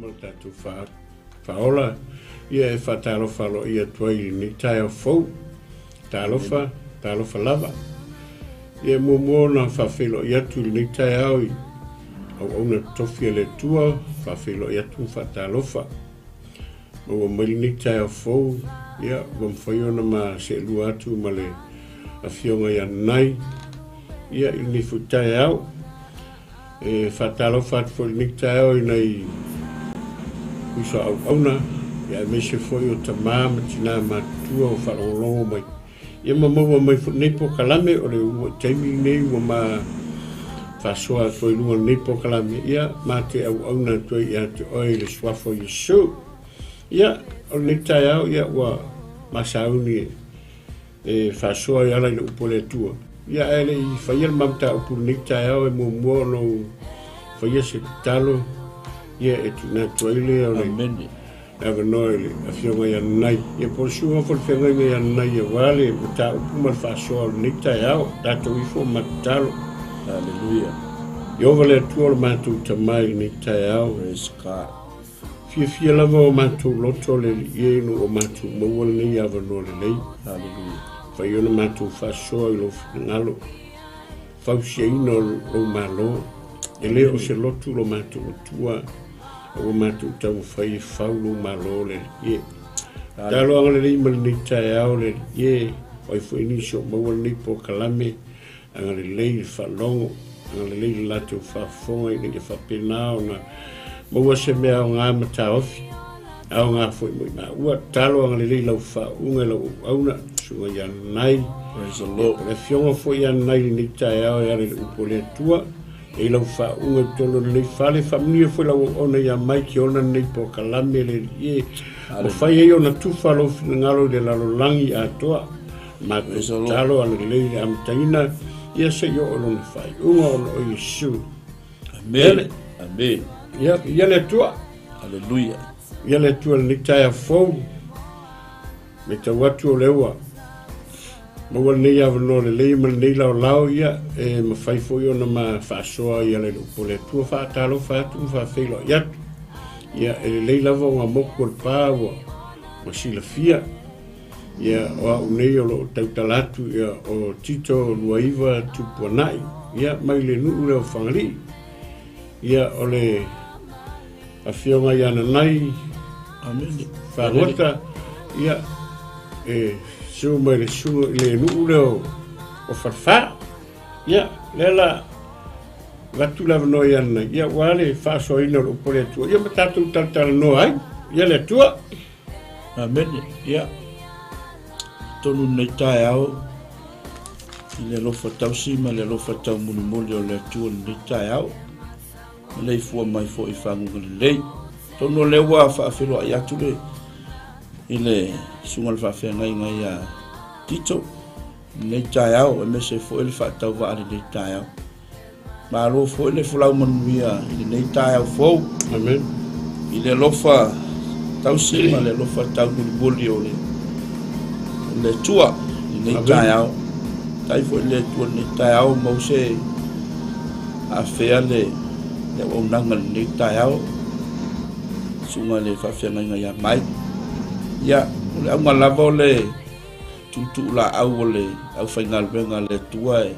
ma le tatou Faaola, ia e faatalofa aloaia atu ai i lenei taeao fou. Talofa, talofa lava. Ia e muamua ona faafeiloai atu i lenei taeao i auauna totofi a le Atua, faafeiloai atu ma faatalofa. Maua mai lenei taeao fou, ia ua mafai ona ma seelua atu ma le Afioga ia Nanai, ia i lenei foi taeao. E faatalofa atu foi i lenei taeao i nai uso auauna, ia aemaise foi o tama ma tina matutua o faalogologo mai. Ia ma maua mai foi lenei polokalame, o le uluai taimi lenei ua ma faasoa atu ai i luga o lenei polokalame, ia ma te auauna atu ai ia te oe i le suafa o Iesu. Ia, o lenei taeao, ia ua ma sauni e faasoa e ala i le upu a le Atua. Ia ae le i faia le ma mataupu i lenei taeao e muamua ona ou faia se tatalo, ia e tuuina atu ai lea o le Amene. avanoa i le Afioga ia Nanai, ia po o le Susuga foi o le Feagaiga ia Nanai aua le mataupu ma le faasoa o lenei taeao. Tatou ifo ma tatalo. Hallelujah. Ieova le Atua o le matou Tama i lenei taeao. Praise God. Fiafia lava o matou loto le Alii e ina ua matou maua lenei avanoa lelei. Hallelujah. Fai ona matou faasoa i lou finagalo, fausiaina o lou Malo. E le o se lotu lo matou Atua, a ua matou taumafai e fau lou Malo le Alii e. Tatalo agalelei ma lenei taeao le Alii e, o ai foi nisi o maua lenei polokalame, Agalelei le faalogo, agalelei le latou faafofoga ina ia faapena ona maua se mea aoga ma taofi, aoga foi mo i maua. Tatalo agalelei lau faauuga i lau auauna, Susuga ia Nanai. Praise the Lord. O le afioga foi ia Nanai i lenei taeao e ala i le upu a le Atua, e i lau faauuga i totonu o lenei fale, faamanuia foi lau auauna ia Mike e ona lenei polokalame le Alii e mafai ai ona tufa lou finagalo i le lalolagi atoa. Matou tatalo agalelei i le amataina ia se i oo i lona faaiuga ona o Iesu. Amene. Amene. Ia, ia le Atua. Aleluia. Ia le Atua lenei taeao fou. Matau atu o lea ua maua lenei avanoa lelei ma lenei laolao, ia e mafai foi ona ma faasoa ia le upu o le Atua, faatalofa atu ma faafeiloai atu. Ia e lelei lava ona motu o le pa ua silafia. Ia, o au nei o lo o tautala atu, ia, o Tito Luaiva Tupuanai, ia, mai le nuu lea o Fagalii. Ia, o le afioga ia Nanai Amene. Fagota, ia, e susu mai le susu i le nuu lea o Falefa. Ia, lea la avatu le avanoa ia Nanai, ia, aua le faasoaina o le upu a le Atua, ia ma tatou talatalanoa ai. Ia le Atua. Amene. Ia, tonu lenei taeao i le alofa tausi ma le alofa taumolimoli o le Atua i lenei taeao. Ma le ifua mai foi i faguga lelei. Tonu o lea ua faafeiloai atu le i le susuga i le faafeagaiga ia Tito i lenei taeao, aemaise foi le faatauvaa i lenei taeao. Malo foi le folau manuia i lenei taeao fou. Amen. I le alofa tausi ma le alofa taumolimoli o le Atua i lenei taeao. Tai foi le Atua i lenei taeao mau se afea le auaunaga i lenei taeao. Susuga i le faafeagaiga ia Mai. Ia, o le auga lava o le tuutuu laau o le aufaigaluega a le Atua e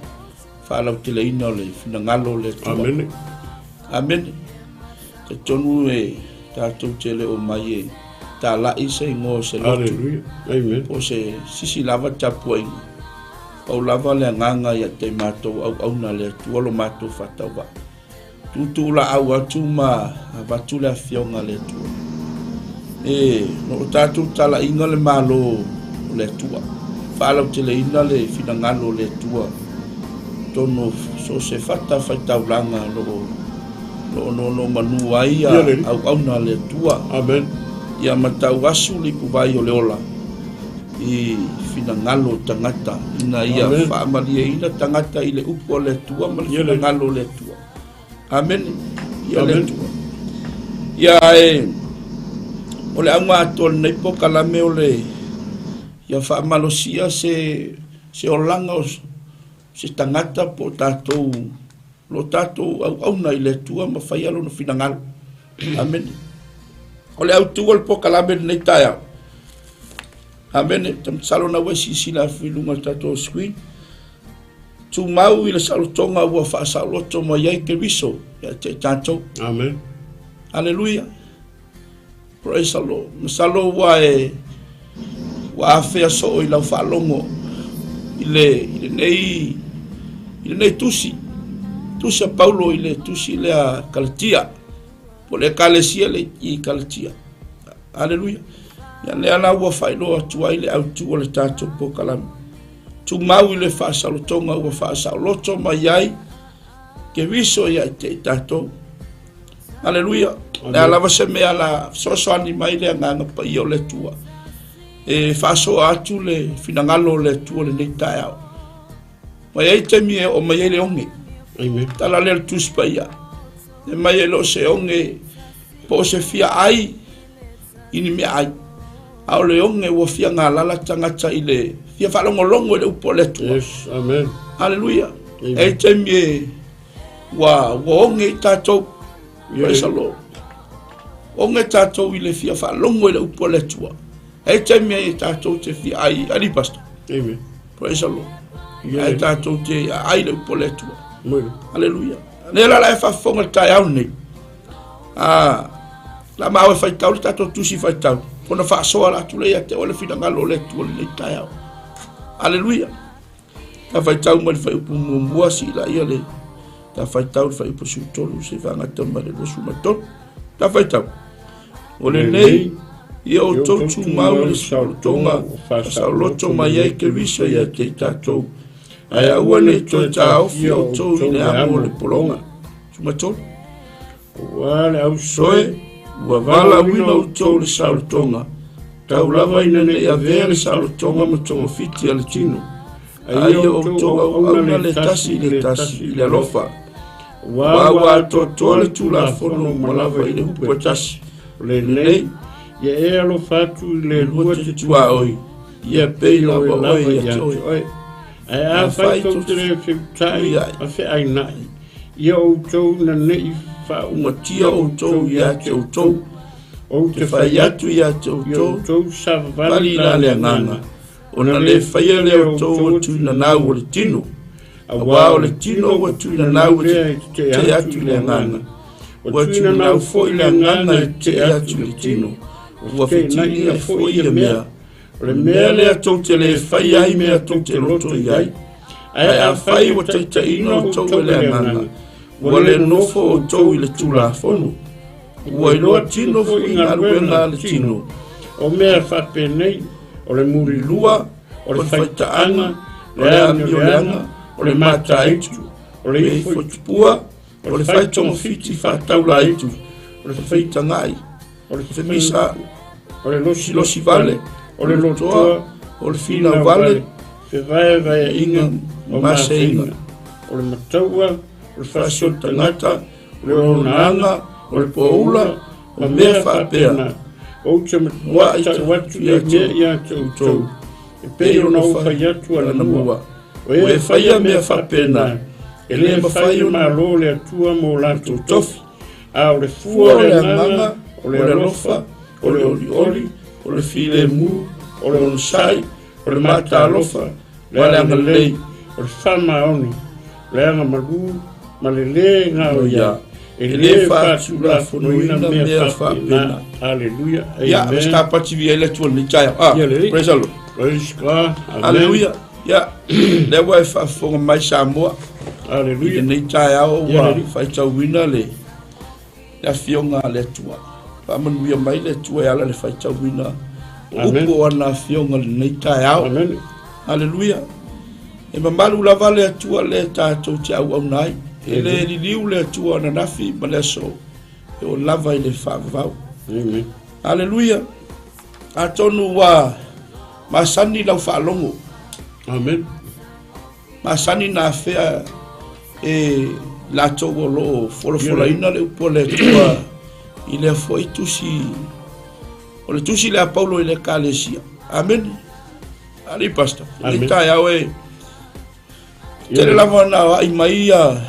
faalauteleina o le finagalo o le Atua. Amene. Amene. Talitonu e tatou te le o mai e talai se igoa o se lotu. Aleluia. Amen. Po o se sisi lava tapuaiga. Pau lava le agaga ia te matou auauna le Atua lo matou faatauvaa. Tuutuulaau atu ma avatu le Afioga a le Atua. E, no o tatou talaiga le Malo o le Atua, faalauteleina le finagalo o le Atua, tonu so o se fata faitaulaga o lo o lo o nonomanu ai a auauna a le Atua. Amen. Ia ma tauasu le ipuvai o le ola i finagalo o tagata, ina ia faamalieina tagata i le upu a le Atua ma le finagalo o le Atua. Amene. Ia le Atua. Ia e, o le auga atoa o lenei polokalame o le ia faamalosia se se olaga o se tagata po o tatou lo tatou auauna i le Atua ma faia lona finagalo. Amene. O le autu o le polokalame lenei taeao. Amene. Masalo na ua silasila atu i luga o le tatou screen. Tumau i le saolotoga ua faasaoloto mai ai Keriso ia te i tatou. Amen. Aleluia. Praise the Lord. Masalo ua e ua afea soo i lau faalogo i le i lenei i lenei tusi. Tusi a Paulo i le tusi lea Kalatia. Po o le Ekalesia le i Kalatia. Aleluia. Ia lea la ua faailoa atu ai le autu o le tatou polokalame. Tumau i le faasaolotoga ua faasaoloto mai ai Keriso ia te i tatou. Aleluia. Le a lava se mea la fesoasoani mai le agaga paia o le Atua. E faasoa atu le finagalo o le Atua lenei taeao. Mai ai taimi e oo mai ai le oge. Amen. Tala lea le Tusi Paia. E mai e le o se oge po o se fia ai i ni mea ai. A o le oge ua fia galala tagata i le fia faalogologo i le upu a le Atua. Yes, amen. Aleluia. E ai taimi e ua oge i tatou. Praise the Lord. Oge tatou i le fia faalogo i le upu a le Atua. E ai taimi ai e tatou te fia ai, ali pastor. Amen. Praise the Lord. Ae tatou te ai le upu a le Atua. Aleluia. Lea la la e faafofoga le taeao nei. Ah, la ma e faitau le tatou tusi faitau. Ona faasoa la atu le ia te oe le finagalo o le Atua lenei taeao. Aleluia. Ta faitau mai le fuaiupu muamua sii laia le ta faitau le fuaiupu 13 seia faagata mai le 23. Ta faitau. O lenei, ia outou tumau i le saolotoga faasaoloto mai ai Keriso ia te i tatou, ae aua ne i toe taofi outou i le amo o le pologa. 13. Aua le ausoe, ua valaauina outou i le saolotoga, tau lava ina ne i avea le saolotoga ma togafiti a le tino, a ia outou auauna le tasi i le tasi i le alofa. Aua ua atoatoa le Tulafono uma lava i le upu e tasi, o lenei, ia e alofa atu i le lua te tuaoi, ia pei lava oe ia te oe. Ae afai tou te le feutai ma feainai, ia outou ina ne i faaumatia outou ia te outou, ou te fai atu ia te outou, outou savavali la le agaga, ona le faia lea outou o le tuinanau o le tino, aua o le tino ua tuinanau e tetee atu i le agaga, ua tuinanau foi le agaga e tetee atu i le tino, ua feteenai foi ia mea. O le mea lea tou te le faia ai mea tou te loto i ai. Ae afai ua taitaiina outou e le agaga, ua le nofo outou i le Tulafono. Ua iloa tino foi i galuega a le tino. O mea faapenei, o le mulilua, o le faitaaga, o le amioleaga, o le mataitu, o le ifo i tupua, o le faitogafiti faataulaitu, o le feitagai, o le femisa, o le losilosi vale, o le lotoa, o le finau vale, fevaevaeaiga ma maseiga, o le mataua, o le fasioli tagata, o le onaaga, o le poula, ma mea faapena. Ou te matuai tau atu nei mea ia te outou, e pei ona ou fai atu anamua, o e faia mea faapena, e le mafai le Malo o le Atua mo latou tofi, a o le fua o le agaga, o le alofa, o le olioli, o le filemu, o le onosai, o le matalofa, ma le agalelei, o le faamaoni, o le agamalu, ma le lē gaoia, e le faatulafonoina mea faapena. Aleluia. Ia, Amen. sta pati via le tua ni taeao. Ah, praise the Lord. Praise God. Amen. Aleluia. Ia, lea ua e faafofoga mai Samoa. Aleluia. I lenei taeao ua faitauina le afioga a le Atua. Faamanuia mai le Atua e ala le faitauina Amen. upu o ana afioga i lenei taeao. Amen. Aleluia. E mamalu lava le Atua lea tatou te auauna ai. E le liliu le Atua ananafi ma le aso e oo lava i le faavavau. Amen. Aleluia. Atonu ua masani lau faalogo. Amen. Masani na afea e latou o lo o folafolaina le upu a le Atua i lea foi tusi o le tusi lea a Paulo i le Ekalesia. Amene. Ali pastor. Amen. Le taeao e tele lava na ai mai ia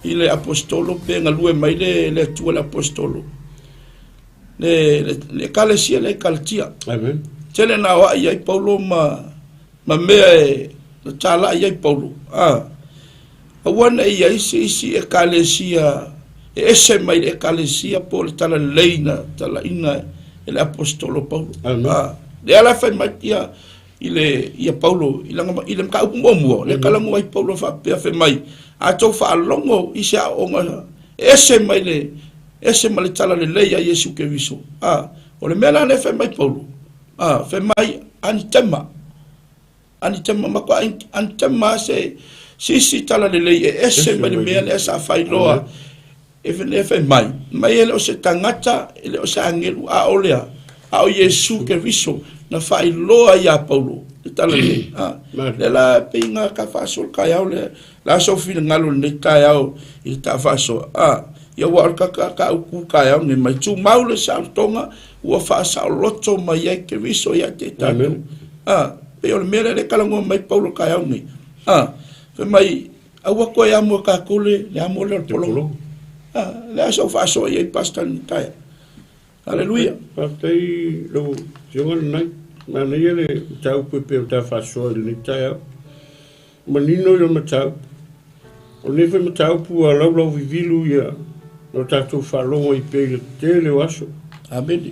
i le apostolo pe galue mai le Atua le apostolo. Le, le, le ekalesia le Kalatia. Amen. Tele na aoai ai Paulo ma, ma mea e na talai ai Paulo. Ah. Aua ne i ai se isi ekalesia e ese mai le ekalesia po o le talalelei na talaina e le aposetolo Paulo. Amen. Ah. Lea la fai mai ia i le ia Paulo i langa i le mataupu muamua le kalamu ai Paulo faapea fai mai a tou faalogo i se aoaoga e ese mai le ese ma le talalelei a Iesu Keriso. A, o le mea la lea fai mai Paulo, a, fai mai anitema, anitema, matua anitema se sisi talalelei e ese mai le mea lea sa failoa e lea fai mai, mai e le o se tagata, e le o se agelu, a o lea, a o Iesu Keriso na faailoa iā Paulo le talalelei. A, lea la pei na ka faasoa le taeao lea, La sou finagalo i lenei taeao i le ta faasoa, a, ia ua o le ka, ka upu taeao nei mai, tumau le saolotoga ua faasaoloto mai ai Keriso ia te tatou. A, pei o le mea lea le talanoa mai Paulo taeao nei. A, fai mai, aua toe amo e tatou le, le amo lea o le pologa. A, le a sou faasoa i ai Pastor i lenei taeao. Haleluia. Faafetai lau Afioga lenai. Manaia le mataupu e pei o ta faasoa i lenei taeao. Manino ia mataupu. O lenei foi mataupu ua laulau vivilu ia lo tatou faalogo ai pea i le tele o aso. Amene.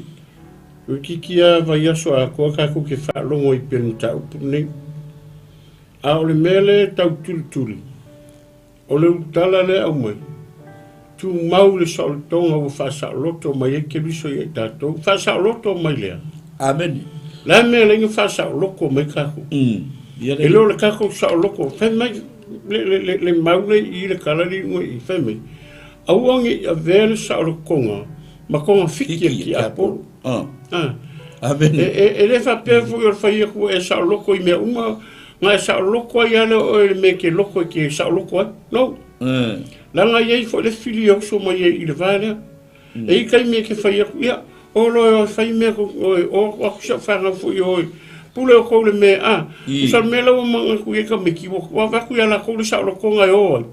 Toeitiiti lava vaiaso atoa tatou te faalogo ai pea i le mataupu lenei. A o le mea lea e tau tulituli, O le ulutala lea e aumai, tumau le saolotoga ua faasaoloto mai ai Keriso ia i tatou. Faasaoloto mai lea. Amene. Le a mea e ala ai ona faasaoloko mai tatou? Ia E le o le tatou saoloko, fai mai le, le, le, le mau lea i i le tala lea i luga i i, fai mai, aua ne i avea le saolotoga ma togafiti a le tiapolo. Ah. Ah. Amene. E, e, e le faapea foi o le fai atu ua e saoloko i mea uma, Na e saoloko ai lea oe i le mea e te loko e te saoloko ai. No. Leaga e i ai foi le fili e oso mai ai i le va lea. E i ai taimi e te fai atu, ia, o loa e o e fai mea ko, oe, o aku si au fanau foi e o e pule outou i le mea, a, usa le mea la ua manatu i ai tamaiti, ua, ua avatu ia latou le saolotoga e o ai.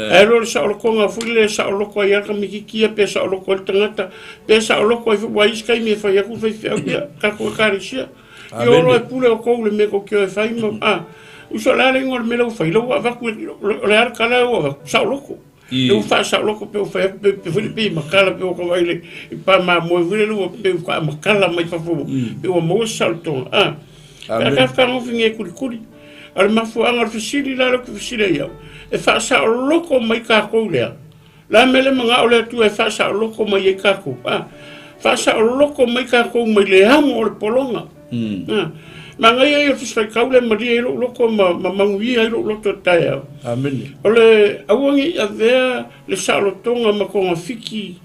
Ae loa le saolotoga foi lea e saoloko ai lava le tamaititi ia, pe saoloko ai le tagata, pe saoloko ai foi, ua i ai isi taimi e fai atu le faifeau, ia, tatou ekalesia. Ia olo e pule outou i le mea tou te o e fai ma, a, uso o le a le igoa o le mea la ua fai, la ua avatu, o le a le tala ua avatu, saoloto. Le ua faasaoloto pe ua fai atu, pe, pe foi le pei matala, pe ua tau vaai i le, i pa mamoe foi lele ua pei ua faamatala mai fafo, pe ua maua se saolotoga, a. Pe a tafa e kulikuli. A o le mafuaaga o le fesili la lea ou te fesili ai au, e faasaoloto mai tatou lea, Le a mea le manao le Atua e faasaoloko mai ai takou? A, faasaoloko mai takou mai le amo o le pologa. A, manaia ia o le Tusi Faitau lea e malie ai lou loto ma, ma manuia ai lou loto i le taeao. Amene. O le aua ne i avea le saolotoga ma togafiti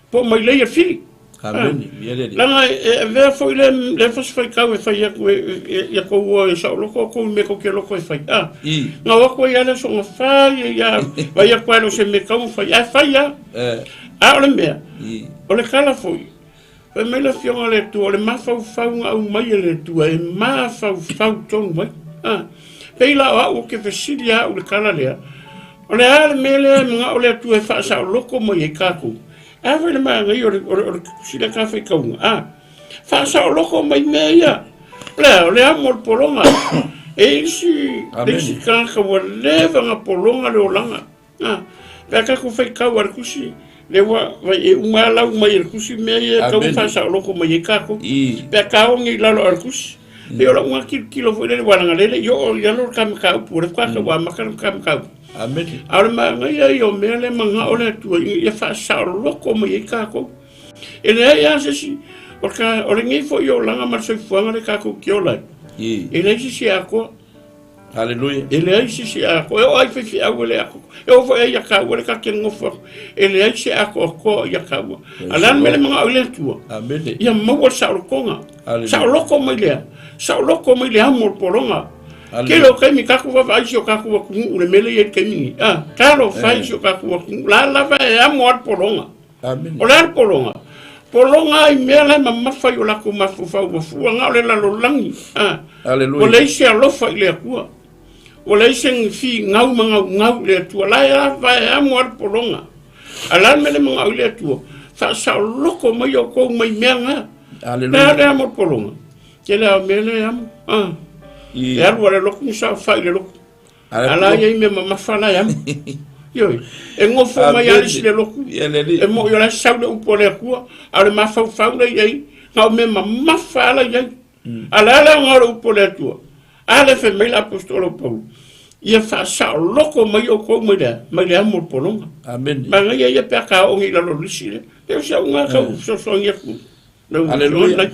po o mailei a fili. Amene. Ia le Alii. Leaga e avea foi le, le Tusi Faitau e fai atu e, e, ia tou o e saoloko outou i mea tou te loko e fai. A, na o atu ai lava le aso na fai ai lava, vaai atu lava e le o se mea tatau ona fai, ae fai lava. A o le mea, o le tala foi, fai mai le Afioga a le Atua, o le mafaufau na aumai e le Atua e mafaufau tonu ai. A, pei la o au ou te fesili lava au i le tala lea, o le a le mea lea e manao le Atua e faasaoloko mai ai tatou? A foi le manaia o le, o le, o le sila ka faitauga, a, faasaoloko mai mea ia. O le a, o le amo o le pologa. E isi, le isi tagata ua leva ona pologa le olaga. A, pe a tatou faitau a le tusi, le ua, vai, e uma lava lau mai e le tusi mea ia e tatau ona faasaoloko mai ai tatou. Pe a taogi i lalo a le tusi. Pei o lau na tilotilo foi lele, aua leaga o lea e le i oo i lalo le ta mataupu, o lea faatoa tau amata le ta mataupu. Amene. A o le manaia ia o mea lea e manao le Atua ina ia faasaoloko mai ai tatou. E leai lava se isi, o ka, o lenei foi olaga ma le soifuaga lea tatou te ola ai, e leai se isi e atoa. Haleluia. E leai se isi e atoa. E oo lava i faifeau e le atoa. E oo foi lava ia taua lea ta te nonofo atu, e leai se atoatoa ia taua. A o le a le mea lea e manao ai le Atua? Amene. Ia maua le saolotoga. Saoloto mai lea, saoloto mai le amo o le pologa. Tele o taimi tatou vaavaai i si o tatou atunuu le mea lea e i ai i le taimi nei. A, talofa e i si o tatou atunuu, la lava e amo lava le pologa. O le a le pologa? Pologa ai mea la e mamafa i o latou mafaufau ua fua na o le lalolagi. A, ua leai se alofa i le Atua. Ua leai se finau ma gaugau i le Atua. La e lava e amo lava le pologa. A o le a le mea lea e manao ai le Atua? Faasaoloko mai outou mai mea na. Aleluia. Le a mo pologa. Ke le a mea le amo. Ah. E alu ale loku ni sa fai le loku. Ala ia i mea mamafa la e amo. Ioi. E ngofo mai ali si le loku. E mo i ola sau le upu o le Atua. A o le mafaufau le i ai. Na o mea mamafa ala i ai. A le a le aoga o le upu o le Atua? A le fai mai le Aposetolo o Paulo, Ia faasaoloko mai outou mai le, mai le amo o le pologa. Amene. Manaia ia pe a ka oo nei i lalo o le lisi lea. E o si au ngā kau fesoasoani atu. Lau Aleluia.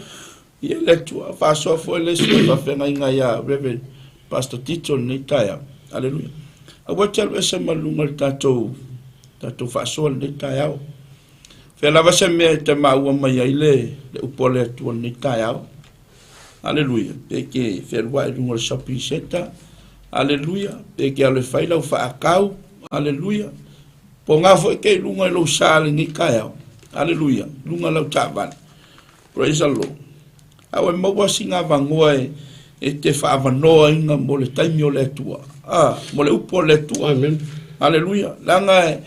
Ia le Atua, faasoa foi le isi o faafeagaiga ia Reverend Pastor Tito lenei taeao. Aleluia. Aua te alu ese ma luga le tatou, tatou faasoa lenei taeao. Fea lava se mea e te maua mai ai le, le upu a le Atua lenei taeao. Aleluia. Pe ke fealuai i luga o le shopping center. Aleluia. Pe ke alu e fai lau faakau. Aleluia. Po ngā foi ke i luga i lou sa lenei taeao. Aleluia. Luga lau taavale. Praise the Lord. A ua maua sina avanoa e, e te faavanoaina mo le taimi o le Atua. Ah, mo le upu o le Atua. Amen. Aleluia. Leaga e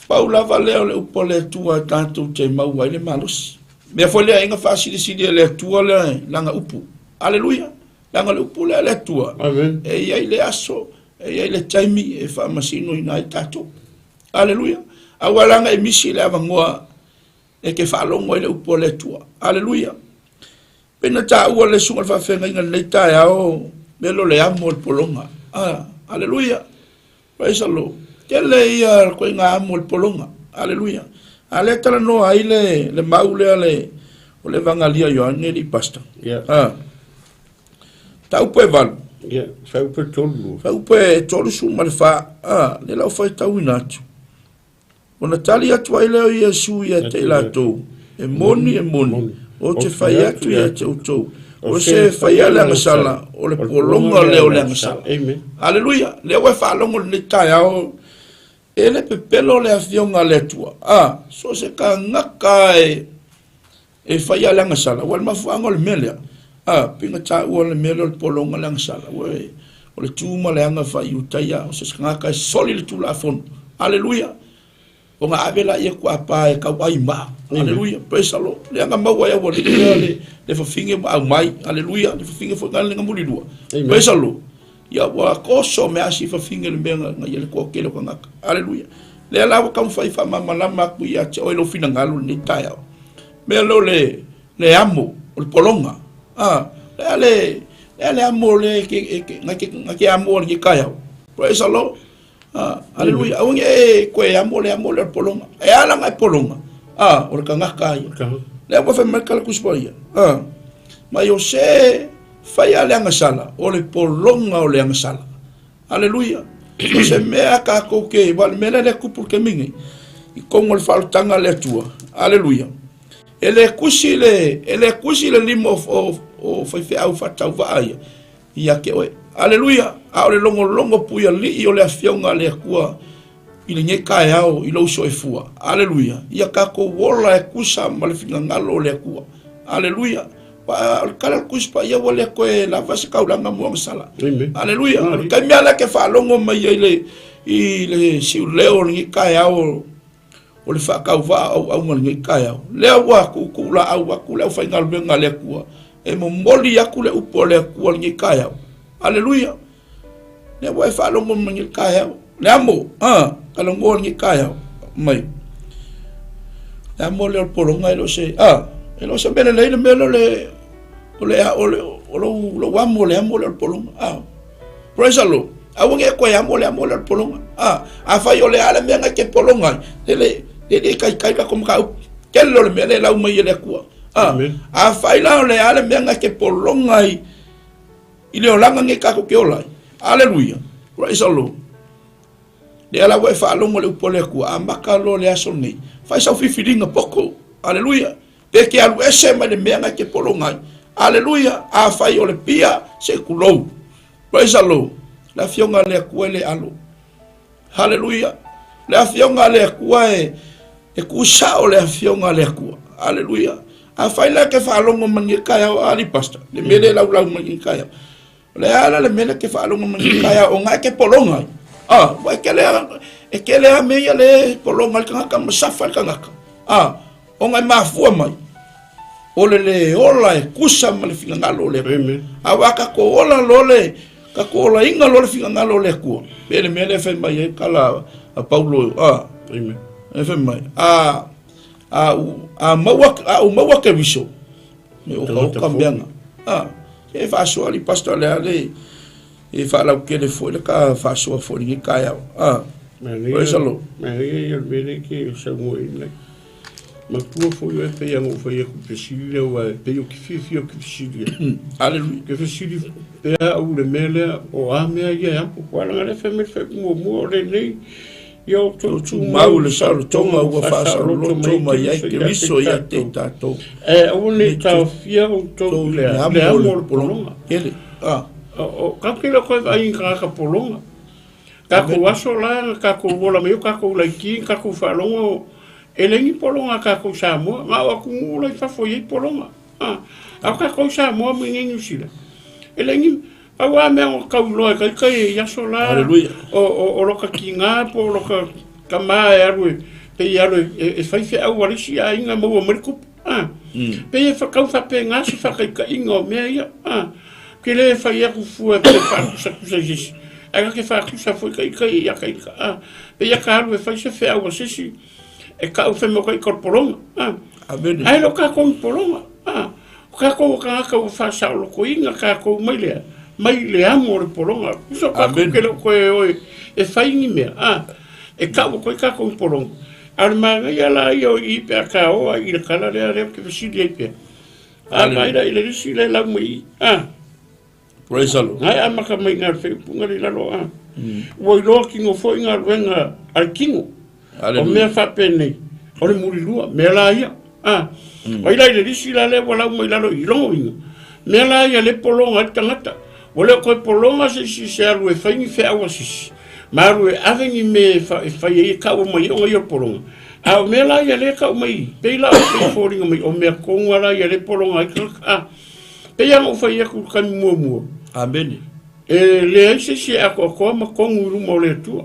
pau lava lea o le upu o le Atua e tatou te maua ai le malosi. Mea foi lea inga faasilisili e le Atua le lana upu. Aleluia. Leaga le upu lea a le Atua. Amen. E i ai le aso, e i ai le taimi e faamasinoina ai tatou. Aleluia. Aua leaga e misi le avanoa e ke faalogo ai le upu a le Atua. Aleluia. Pei na taua le susuga i le faafeagaiga i lenei taeao, mea lea o le amo o le pologa. Ah, aleluia. Praise the Lord. Tele ia koiga amo o le pologa. Aleluia. A lea talanoa ai le, le mau lea le, o le Evangalia Ioane li pastor. Yeah. Ah. Taupu e valu. Yeah, fuaiupu e 32. Fuaiupu e 34. Ah, le lau faitauina atu. Ona tali atu ai lea o Iesu ia te i latou, E moni, e moni, ou te fai atu ia te outou, o se e faia le agasala, o le pologa lea o le agasala. Aleluia! Lea ua e faalogo i lenei taeao, e le pepelo le Afioga a le Atua. A, so o se kanaka e, E fai lava le agasala, aua o le mafuaaga o le mea lea, a, pei ona taua le mea lea o le pologa le agasala, ua e, o le tu ma le aga faa-Iutaia, o se tagata e soli le Tulafono. Aleluia! Ona ave laia kuapa e tauai maa. Aleluia! Praise the Lord! Leaga maua e aualii lea le, le fafine ma aumai. Aleluia! Le fafine foi na le mulilua. Praise the Lord! Ia ua toso mea asi fafine le mea na ia le toatele o tagata. Aleluia! Lea la ua taumafai faamalamalama atu ia te oe lou finagalo i lenei taeao. Mea lea o le, le amo, o le pologa. A, le a le, le a le amo le ke, e ke, na ke, na ke amo lenei taeao. Praise the Lord. A, aleluia. Aua ne i e koe amo le amo lea o le pologa. E ala na e pologa. A, o le tagata ia. Lea ua fai mai le Kala Tusi Paia. A, mai o se faia le agasala, o le pologa o le agasala. Aleluia! So se mea kākou ke, wa le mea lea le kupu le taimi nei, i totonu o le faaolataga a le Atua. Aleluia! E le kusi le, e le kusi le lima o, o, o faifeau faatauvaa ia, ia te oe. Aleluia! A o le logologo puialii o le Afioga a le Atua i lenei taeao i lou soifua. Aleluia! Ia tatou ola e tusa ma le finagalo o le Atua. Aleluia! O le tala o le Tusi Paia ua le toe lava se taulaga mo agasala. Aleluia! O le taimi lava lea e te faalogo mai ai le, i le siuleo o lenei taeao o le faatauvaa auauna o lenei taeao. Lea ua tuutuu laau atu le aufaigaluega a le Atua e momoli atu le upu a le Atua i lenei taeao. Aleluia! Lea ua e faalogo mai i le taeao. Le amo, a, talanoa i lenei taeao mai. Le amo lea o le pologa e le o se, a, e le o se mea lelei le mea lea o le, o le, o le, o lou, lou amo, le amo lea o le pologa, a. Praise the Lord. Aua ne i toe amo le amo lea o le pologa. A, afai o le a le mea na e te pologa ai, e le, e le taitai tatou mataupu. Tele o le mea lea e lau mai e le Atua. A, afai la o le a le mea na e te pologa ai, I le olaga nei tatou te ola ai. Aleluia! Praise the Lord. Lea la ua e faalogo i le upu a le Atua, amata loa le aso lenei. Fai sau filifiliga poto. Aleluia! Pe te alu ese mai le mea na e te pologa ai. Aleluia! Afai o le pia, se i tulou. Praise the Lord. Le Afioga a le Atua e le alo. Haleluia! Le Afioga a le Atua e, e tusao le Afioga a le Atua. Haleluia! Afai la e te faalogo mai nei taeao, ali pastor, le mea lea e laulau mai nei taeao. O le a la le mea lea e te faalogo mai nei taeao, o na e te pologa ai. Ah, ua e kele a, e kele a mea ia le pologa ai le tagata ma safa le tagata. Ah, Ona e mafua mai, o le le ola e tusa ma le finagalo o le Atua. Amen. Aua tatou ola loa le tatou olaina loa le finagalo o le Atua. Pe le mea lea e fai mai ai tala a Paulo, a. Amen. E fai mai, a a u a maua a u maua Keriso, me o ka oka meaga. A, e faasoa li pastor le ale e faalautele foi le ka faasoa foi lenei taeao. A. Praise the Lord. Manaia ia o le mea lea e te saunoa i ai. Matua foi oe pei ona ou fai atu i fesili lea aua e pei ou te fiafia ou te fesili ai. Aleluia. Ke fesili pea au i le mea lea, o a mea ia e apo? Aua leaga o lea e fai mai le faaiuga muamua o lenei, ia outou tumau i le saolotoga ua faasaoloto mai ai Keriso ia te i tatou. Ae aua ne i taofia outou i le amo o le pologa. Ele. Ah. O, tatou te le o toe vaai i ni tagata pologa. Tatou aso la na tatou ola mai ai o tatou laiti na tatou faalogo e leai ni pologa a tatou Samoa, na o atunuu la i fafo e i ai pologa. A o tatou Samoa ma i inei Niu Sila, e leai ni, pau lava mea na tau iloa e taita i aso la, o lota tiga po o lota tama e alu e, pei e alu e fai feau a le isi aiga e maua mai le tupe. A, pei e tau faapena se faataitaiga o mea ia. A, Ou te le fai atu fua e faatusatusa i se isi, ae ta te faatusa foi ta ita ia ta ita. A, pei a ta alu e fai se feau a se isi, e tau fai mai o ta ita o le pologa. A, Amene. ae le o tatou ni pologa. A, o tatou o tagata ua faasaolotoina tatou mai le, mai le amo o le pologa. Tusa o tatou Amene. te le o toe o e fai ni mea, a, e tau atu ai tatou ni pologa. A o le manaia la ia o i pe a ta o ai i le tala lea, lea ou te fesili ai pea. A mai la i le lisi le lau mai i. A. Praise the Lord. Ngai amata mai ngā wheupunga li lalo a. Ua iloa kino foi galuega a le kino. O mea faapenei, o le mulilua, mea la ia. A. Ai la i le lisi la lea ua lau mai lalo i logo inga. Mea la ia le pologa ai le tagata. Ua le o toe pologa se isi se alu e fai ni feau a sisi. Ma alu e ave ni mea e fai ai e kaua mai ai ona ia o le pologa. A o mea la ia lea e tau mai, pei la o pei foliga mai, o mea tonu lava la ia lea e pologa ai tagata. A, pei lava ona ou fai atu i le taimi muamua. Amene. E leai se isi e atoatoa ma tonu i luma o le Atua.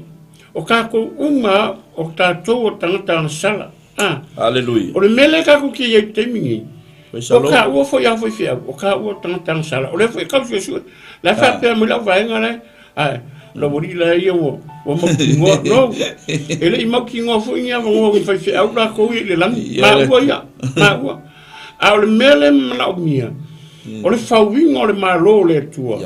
O tatou uma lava, o tatou o tagata agasala. A, Aleluia. o le mea lea tatou te i ai i le taimi nei, Praise the o Lord. taua foi a faifeau, o taua o tagata agasala. O lea foi e tau suesue. La e faapea mai lau vaega la e, Ae, lau alii la ia ua, ua mautinoa. No, e le i mautinoa foi ni avanoa o ni faifeau latou ia i le lagi. Maua ia, maua. A o le mea lea e manaomia, o le fauina o le Malo o le Atua.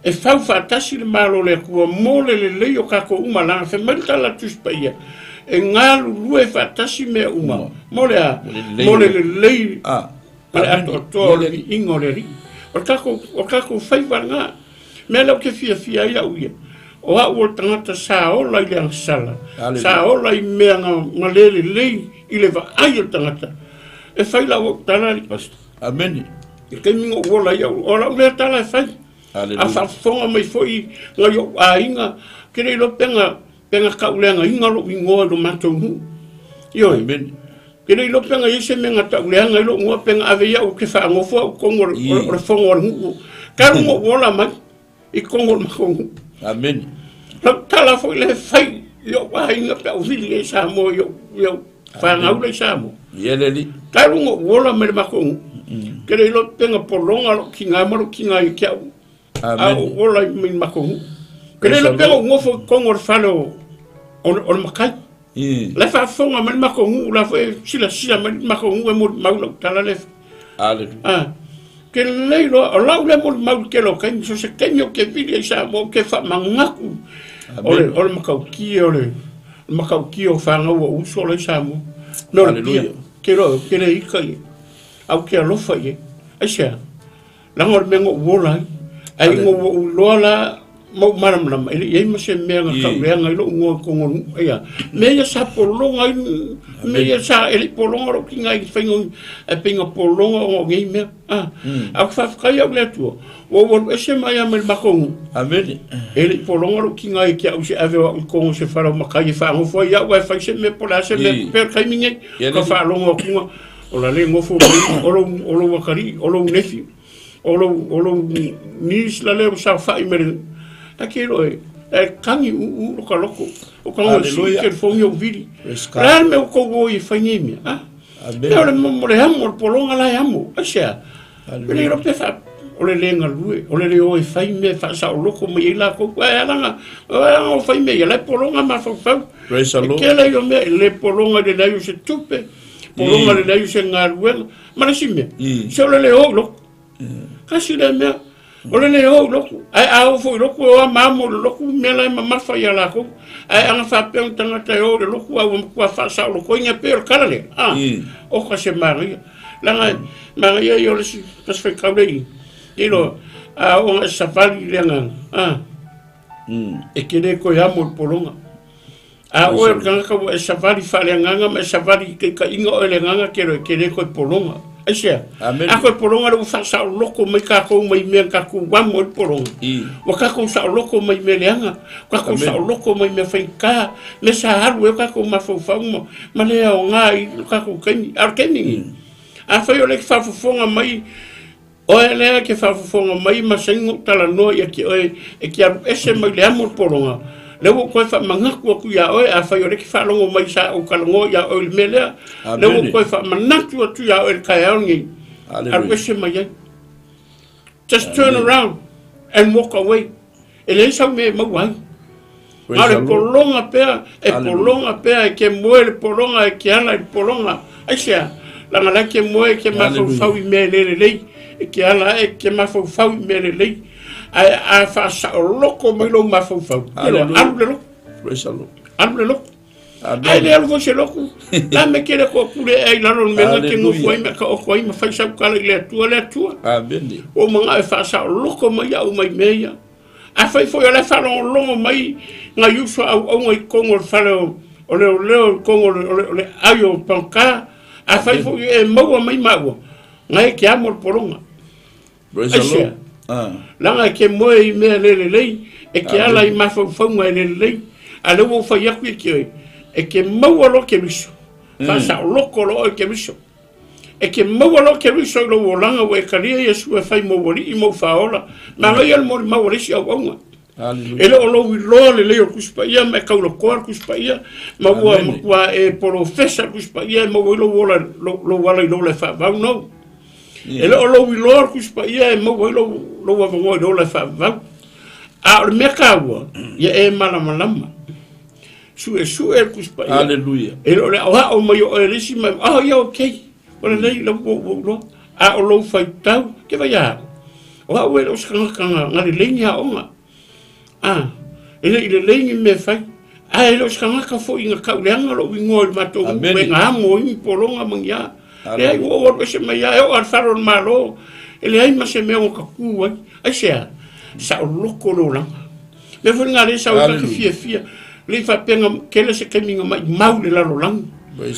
E fau faatasi le Malo o le Atua mo le lelei o tatou uma. Leaga fai mai le tala a le Tusi Paia, e galulue faatasi mea uma. Mo le a? Mo le lelei ma le atoatoa o le viiga o le Alii. O le tatou, o le tatou faiva lena. Mea lea ou te fiafia ai au ia, o au o le tagata sa ola i le agasala, sa ola i mea na le lelei i le vaai o le tagata. E fai lau au tala, alii pastor. Amene. I le taimi na ou ola ai au, o lau lea tala e fai. A faafofoga mai foi nai ou aiga, ou te le iloa pe na, pe na tauleagaina lou igoa i lo matou nuu. Ioe. Amene. Ke le iloa pe na i ai se mea na tauleaga ai lou igoa pe na ave ia au ou te faanofo au i totonu o le fono a le nuu. Talu ona ou ola mai i totonu o le matou nuu. Amene. Lau tala foi lea e fai i ou aiga pe a ou vili ai i Samoa i ou fanau la i Samoa. Ia le alii. Talu ona ou ola mai le matou nuu. Ke le iloa pe na pologa lou tiga ma lou tiga ia te au. A ou ola mai le matou nuu. Ke le iloa pe na ou nofo i totonu o le fale o le matai. La e faafofoga mai le matou nuu, la foi e silasila mai le matou nuu e molimau lau tala lea. Aleluia. Ah, ke lelei loa, o lau lea molimau i le tele o taimi, so o se taimi ou te vili ai i Samoa, ou te faamanatu o le, o le matautia, o le matautia o fanau a ou uso la i Samoa. No le pia, ke loa, ke le ika i ai, ae ou te alofa i ai. Aisea? Leaga o le mea na ou ola ai. Ae ina ua ou iloa la ma ou malamalama, e le i ai ma se mea na tauleaga ai lou igoa i totonu o le nuu. Ia, mea ia sa pologa ai, mea ia sa, e le i pologa lou tiga i le faiga o, ae pei na pologa ona o nei mea. A, ae ou te faafetai au i le Atua, ua ou alu ese mai lava mai le matou nuu. Amene. E le i pologa lou tiga ia te au i se ave o au i totonu o se fale o matai e faanofo ai au ae fai se mea po o le a se mea, pei o le taimi nei, ka faalogo atu O la le nofo mai o lou, o lou atalii, o lou nefi, o lou, o lou niece la le ua saofai mai le, ta te iloa e, e kagi uu lo ka loko, o ka ngoi sii telefoni ou vili. Praise O le a le mea ua tou o ai e fai nei mea, a? Mea o le mo le amo o le pologa la e amo. Aisea? E le iloa pe faa o le le galue, o le le o e fai mea e faasaoloko mai ai lakou. Ae alaga, alaga o fai mea ia, la e pologa mafaufau. Praise the E Lord. tele ia mea, e le pologa i le leai o se tupe, pologa i le leai o se galuega. Ma le isi mea, se o le le o i loko. Tasi lea mea, o le le o i lotu. Ae a oo foi i lotu, e o lava ma amo i le lotu mea la e mamafa ia latou. Ae ana faapea o tagata e o i le lotu a ua matua faasaolotoina e pei o le tala lea, a, oka se manaia. Leaga e manaia ia o le isi tasi faitau lea i i, iloa, a oo ina e savali i le agaga, a, e te le toe amo i le pologa. A oe o le tagata ua e savali faaleagaga ma e savali i taitaiga oe le agaga kelo e te le toe pologa. Aisea? Amen. A toe pologa le ua faasaoloko mai tatou mai mea na tatou amo ai le pologa. Ua tatou saoloko mai mea leaga, ua tatou saoloko mai mea faigata, mea sa alu ai o tatou mafaufau ma, ma le aoga i lo tatou taimi. A o le taimi lenei, afai o lea e te faafofoga mai Oe lea e te faafofoga mai ma saini ou talanoa ia te oe e te alu ese mai le amo o le pologa, lea ua ou toe faamanatu atu iā oe, afai o lea e te faalogo mai sa ou talanoa iā oe i le mea lea, lea ua ou toe faamanatu atu iā oe i le taeao lenei, alu ese mai ai. Just turn around and walk away. E leai sau mea e maua ai. Na o le pologa pea, e pologa pea, e ke moe le pologa, e ke ala i le pologa. Aisea? Leaga la e ke moe, e ke mafaufau i mea e le lelei, e ke ala ae, e ke mafaufau i mea lelei. Ae a faasaoloko mai lou mafaufau, alu le lotu. Alu le lotu. Ae le alu foi se lotu. La me ke le ko pule ai lalo le mea ke nofo ai me ka oko ai ma fai sau tala i le Atua le Atua. Amene. Ua ou manao e faasaoloko mai au mai mea ia. Afai foi o la e faalogologo mai nai uso auauna i totonu o le fale o leoleo i totonu o le ai o Pagota, afai foi e maua mai maua, na e te amo le pologa. Aisea? Leaga e te moe i mea le lelei, e te ala i mafaufauga e le lelei, a lea ua ou fai atu ia te oe, e te maua loa Keriso, faasaoloko loa oe Keriso. E te maua loa Keriso i lou olaga ua e talia Iesu e fai mou alii mou faaola, manaia le molimau a le isi auauna. E le o lou iloa lelei o le Tusi Paia ma e taulakoa le Tusi Paia ma ua matua e polofesa le Tusi Paia e maua ai lou ola, lou ala i le ola e faavavau nou. E le o lou iloa le Tusi Paia e maua ai lou, lou avanoa i le ola e faavavau. A o le mea taua, ia e malamalama. Suesue le Tusi Paia. Aleluia. E le o le aoao mai o oe e le isi ma, oh, ia okay. Ua lelei, lau ua ou iloa. A o lou faitau, ke vai a au. O au e le o se tagata na lelei ni aoga. A, e le i lelei ni mea e fai. Ae e le o se tagata foi na tauleaga lou igoa i le matou nuu e na amo ai ni pologa ma ni a. Leai, ua ou alu ese mai lava, e oo lava i le fale o le Malo, e leai ma se mea ua ta tu ai. Aisea? Saoloko le olaga. Mea foi lena lea sau ai ta te fiafia, le i faapea na tele se taimi na maimau le lalolagi.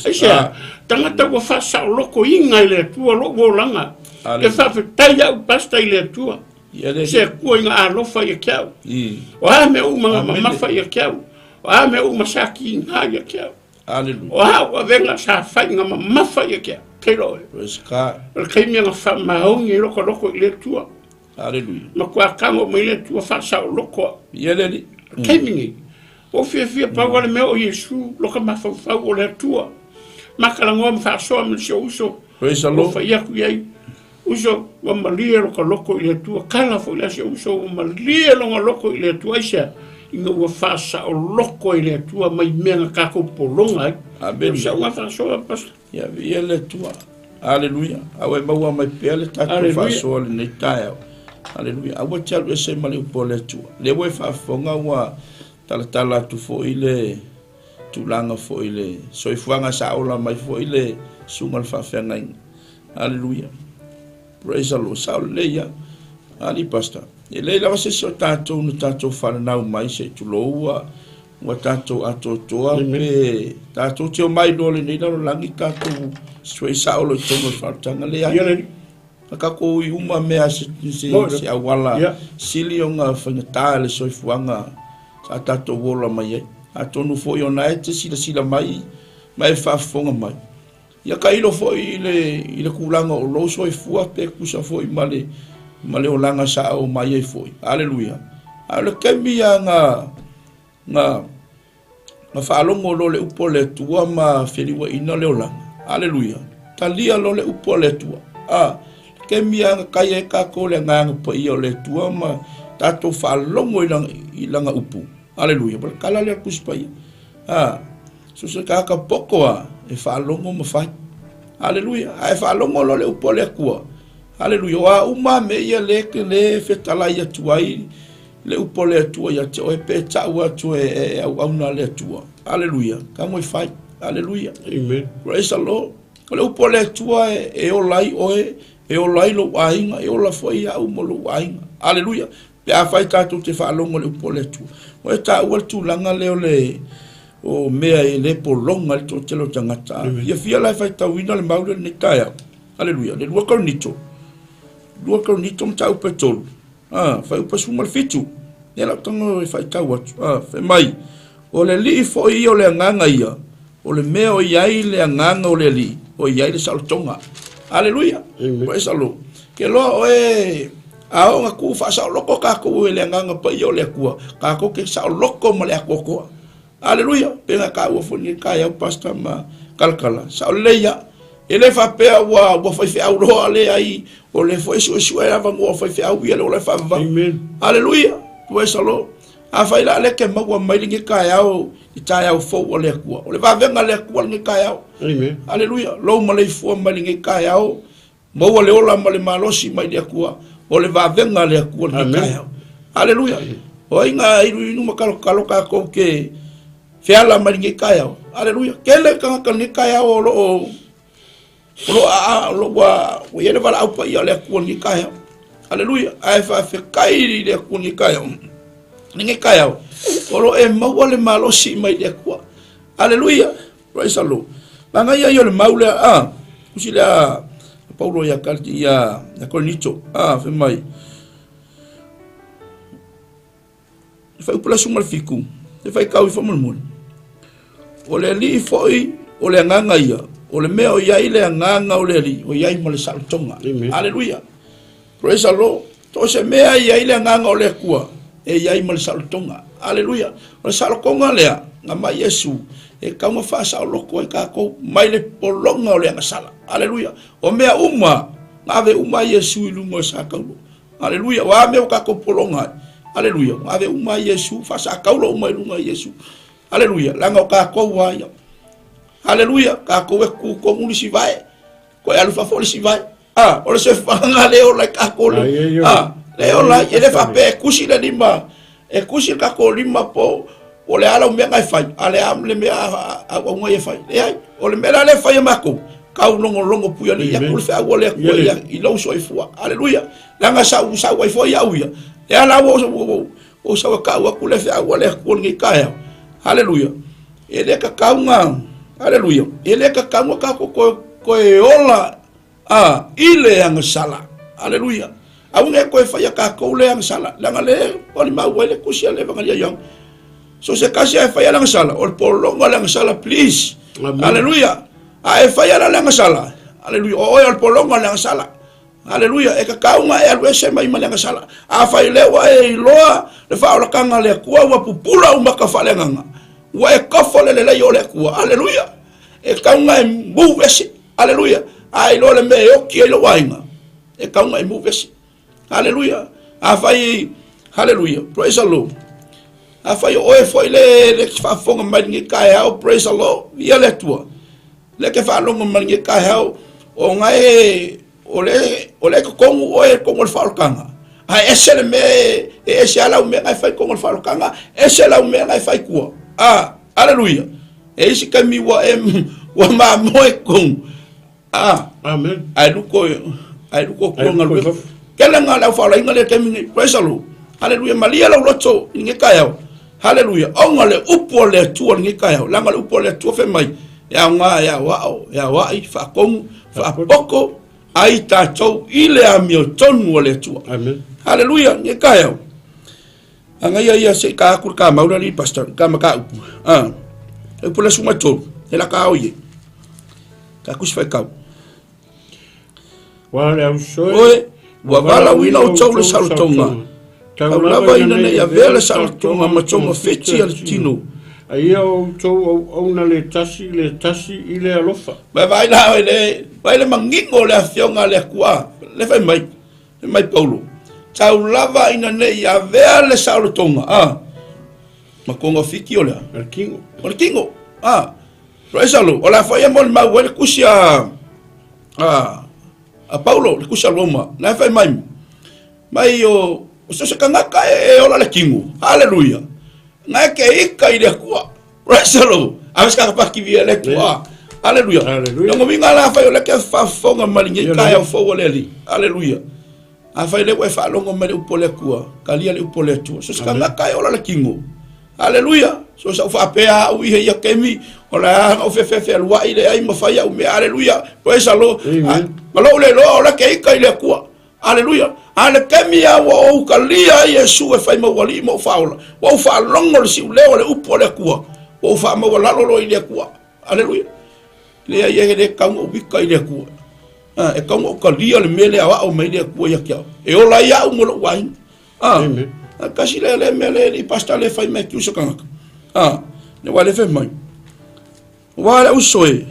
Aisea? Tagata ua faasaolokoina e le Atua lou olaga. E faafetai au Pastor i le Atua. Se Atua ina alofa ia te au. O a mea uma na mamafa ia te au. O a mea uma sa kiga ia te au. O a au avega sa fai na mamafa ia te au. Kei loe. O le taimi na faamaoni ai lota loto i le Atua. Aleluia. Matua tago mai le Atua faasaoloko au. Ia le Alii. O le taimi nei, ua ou fiafia pau lava le mea o Iesu loka mafaufau o le Atua. Matalanoa ma faasoa ma si ou uso. Praise the Ua Lord. fai atu i ai, Uso, ua malie loka loko i le Atua. Tala foi la si ou uso, ua malie lona loko i le Atua. Aisea? Ina ua faasaoloko e le Atua mai mea na tatou pologa ai. Amene. O si au faasoa, Pastor. Ia viia le Atua. Aleluia. A ua e maua mai pea le tatou faasoa i lenei taeao. Aleluia. Aua e te alu ese ma le upu a le Atua. Lea ua e faafofoga ua talatala atu foi le tulaga foi le soifuaga sa ola mai foi le susuga i le faafeagaiga. Aleluia. Praise the Lord. Sao lelei ia. Ali Pastor. E leai lava se isi o tatou na tatou fananau mai se i tulou ua Ua tatou atoatoa pe tatou te omai loa lenei lalolagi tatou suei sao loa i totonu o le faaolataga. Leai. Ia le Na tatou ui uma mea se, se, se auala yeah. sili ona faigata le soifuaga sa tatou ola mai ai. Atonu foi ona e te silasila mai ma e faafofoga mai. Ia tailo foi i le, i le tulaga o lou soifua pe tusa foi ma le, ma le olaga sa oo mai ai foi. Aleluia. A o le taimi ia na, na, na faalogo loa le upu a le Atua ma feliuaina le olaga. Aleluia. Talia loa le upu a le Atua. A, le taimi lava na kai ai tatou i le Agaga Paia o le Atua ma tatou faalogo i lana, i lana upu. Aleluia. O le tala lea a le Tusi Paia. A, so se tagata poto lava e faalogo ma fai. Aleluia. A e faalogo loa i le upu a le Atua, aleluia, o a uma lava mea ia lea e le fetalai atu ai le upu a le Atua ia te oe, pe tau atu e auauna a le Atua. Aleluia. Tago e fai. Aleluia. Amen. Praise the Lord. O le upu a le Atua e ola ai oe, e ola ai lou aiga, e ola foi au ma lou aiga. Aleluia. Pe afai tatou te faalogo i le upu a le Atua. Ua e taua le tulaga lea o le o mea e le pologa ai le toatele o tagata. Fiafia la e faitauina le mau lea i lenei taeao. Aleluia. Le 2 Korinito. 2 Korinito mataupu e 3. A, fuaiupu 17. Lea lau tago e faitau atu. A, fai mai, o le Alii foi ia o le Agaga ia, o le mea o i ai le Agaga o le Alii, o i ai le saolotoga. Aleluia. Praise the Lord. Ke loa oe a oo ina tuu faasaoloko tatou e le Agaga Paia o le Atua, tatou te saoloko ma le atoatoa. Aleluia! Pei ona taua foi lenei taeao Pastor ma Kalakala, sao lelei ia. E le faapea ua ua faifeau loa, leai, o lea foi e suesue lava mo faifeau ia le ola e faavavau. Amen. Aleluia! Praise the Lord. Afai la lea ke maua mai lenei taeao i taeao fou a le Atua. O le vavega a le Atua lenei taeao. Amen. Aleluia. Lou maleifua mai lenei taeao. Maua le ola ma le malosi mai le Atua, o le vavega a le Atua lenei taeao. Aleluia. O ai na iluilu ma kalokalo tatou te feala mai lenei taeao. Aleluia. Tele tagata lenei taeao o lo o o lo o o lo ua ua i ai le valaau paia o le Atua lenei taeao. Aleluia. Ae faafetai i le Atua lenei taeao. Lenei taeao o lo o e maua le malosi mai le Atua. Aleluia. Praise the Lord. Manaia ia o le mau lea, a, tusi lea a Paulo ia Kaliti, ia, ia Korinito, a, fai mai, e fai upu le aso ma le fiku, e fai kau i faamolemole. O le alii foi, o le agaga ia, o le mea o i ai le agaga o le alii, o i ai ma le saolotoga. Aleluia. Praise the Lord. So o se mea e i ai le agaga o le Atua, e i ai ma le saolotoga. Aleluia. O le saolotoga lea, na mai Iesu, e tatau ona faasaoloko ai tatou mai le pologa o le agasala. Aleluia. O mea uma, na ave uma ai Iesu i luga o le satauro. Aleluia. O a mea ua tatou pologa ai? Aleluia. Na ave uma ai Iesu, faasatauro uma i luga o Iesu. Aleluia. Leaga o tatou lava ia. Aleluia. Tatou e tu tonu le isi vae. Koe alu fafo le isi vae. A, o le soifuaga le ola i tatou le, a, le ola ai, e le faapea e kusi le lima, e kusi le tatou lima po o le a lau mea na e fai, a le a le mea a auauna ia e fai. Leai, o le mea la lea e fai e matou, tau logologo puialii atu le feau a le Atua ia i lou soifua. Aleluia. Leaga sa ou sau ai foi au ia, lea la ua ou sau e tau atu le feau a le Atua i lenei taeao. Aleluia. E le tatau na, aleluia, e le tatau na tatou toe ola A, i le agasala. Aleluia. Aua ne i toe faia tatou le agasala, leaga le malimau ai le tusi a le Evagalia Ioane. So se tasi ae faia le agasala, o le pologa o le agasala, please. Amen. Aleluia. A e faia la le agasala, aleluia, o oe o le pologa o le agasala. Aleluia, e tatau ona e alu ese mai ma le agasala. Afai o lea ua e iloa le faaolataga a le Atua, ua pupula ou maka faaleagaga, ua e kofo le lelei o le Atua. Aleluia. E tatau ona e move ese. Aleluia. A iloa le mea e oti ai lou aiga, e tatau ona e move ese. Aleluia. Afai, haleluia, praise the Lord. Afai o oe foi le, le faafofoga mai lenei taeao, praise the Lord, ia le Atua. Le ke faalogo mai lenei taeao, o na e, o le, o le totonu oe i totonu o le faaolataga. Ae ese le mea e, e ese lava lau mea na e fai i totonu o le faaolataga, ese lau mea na e fai i tua. Ah, aleluia. E isi taimi ua e ua mamoe totonu. Ah. Amen. Ae luko ae luko tua galuega. Kele nga le au faolaina le taimi nei. Praise the Lord. Hallelujah. Malia lau loto i lenei taeao. Hallelujah. Ona le upu a le Atua i lenei taeao. Leaga le upu a le Atua fai mai, e aoga e aoao, e aoai, faatonu, faapoko ai tatou i le amiotonu a le Atua. Amen. Hallelujah. Lenei taeao. Agaia ia se i ka aku le ka maula li pastor, ka maka upu. Ah. E upu le suma tolu, e la ka oie. Ka kusi fai kau. Wa le au soe. Oe, ua valaauina outou le saolotoga. Tau lava ina nei avea le saolotoga ma togafiti a le tino. A ia outou auauna le tasi i le tasi i le alofa. Ma vaai la oe le, vaai le manino o le afioga a le Atua, le fai mai, fai mai Paulo, tau lava ina ne i avea le saolotoga, a, ma togafiti o le a? O le tino. O le tino, a. Praise the Lord. O le a foi e molimau ai le tusi a, a, a Paulo, le tusi a Roma, na e fai mai, mai o, o so se tagata e, e ola le tino. Haleluia. Na e ke ika i le Atua. Praise the Lord. A se kaka paki via le Atua. Haleluia. Haleluia. Longo winga la fai o le ke faafofoga mai lenei taeao fou o le Alii. Haleluia. Afai lea ua e faalogo mai le upu a le Atua, talia le upu a le Atua. So se tagata e ola le tino. Aleluia. So sa ou faapea au i ia kemi, o le a na ou fefefealuai le ai ma fai au mea. Aleluia. Praise the Lord. Amen. Ma lou le iloa o le ke ika i le Atua. Aleluia. A le kemi a ua ou talia ai Iesu e fai ma ou alii ma ou faaola. Ua ou faalogo le siuleo o le upu a le Atua. Ua ou faamaualalo loa i le Atua. Aleluia. Leai e le tatau ona ou ika i le Atua. Ah, e tatau ona ou talia le mea lea aoao mai le Atua ia te au. E ola ai au ma lou aiga. Ah, Amen. ah, kasi lea le mea le alii pastor le fai mai kiusa tagata. Ah, le wa le fai mai. Ua le uso e,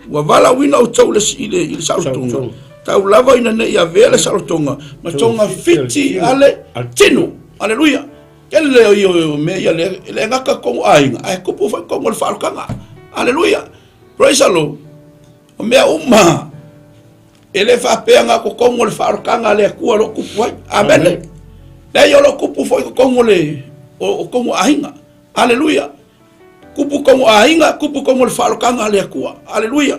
ua valaauina outou i le, i le, i le saolotoga. Tau lava ina ne i avea le saolotoga ma togafiti a le tino. Aleluia. Kele o ia o mea ia le, le gata tonu aiga, ae tupu foi tonu o le faaolotaga. Aleluia. Praise the Lord. O mea uma, e le faapea na totonu o le faaolotaga a le Atua o lo o tupu ai. Amene. Leai o lo o tupu foi totonu o le, o tonu aiga. Aleluia. Kupu kongo aiga, kupu kongo le faaolotaga a le Atua. Aleluia.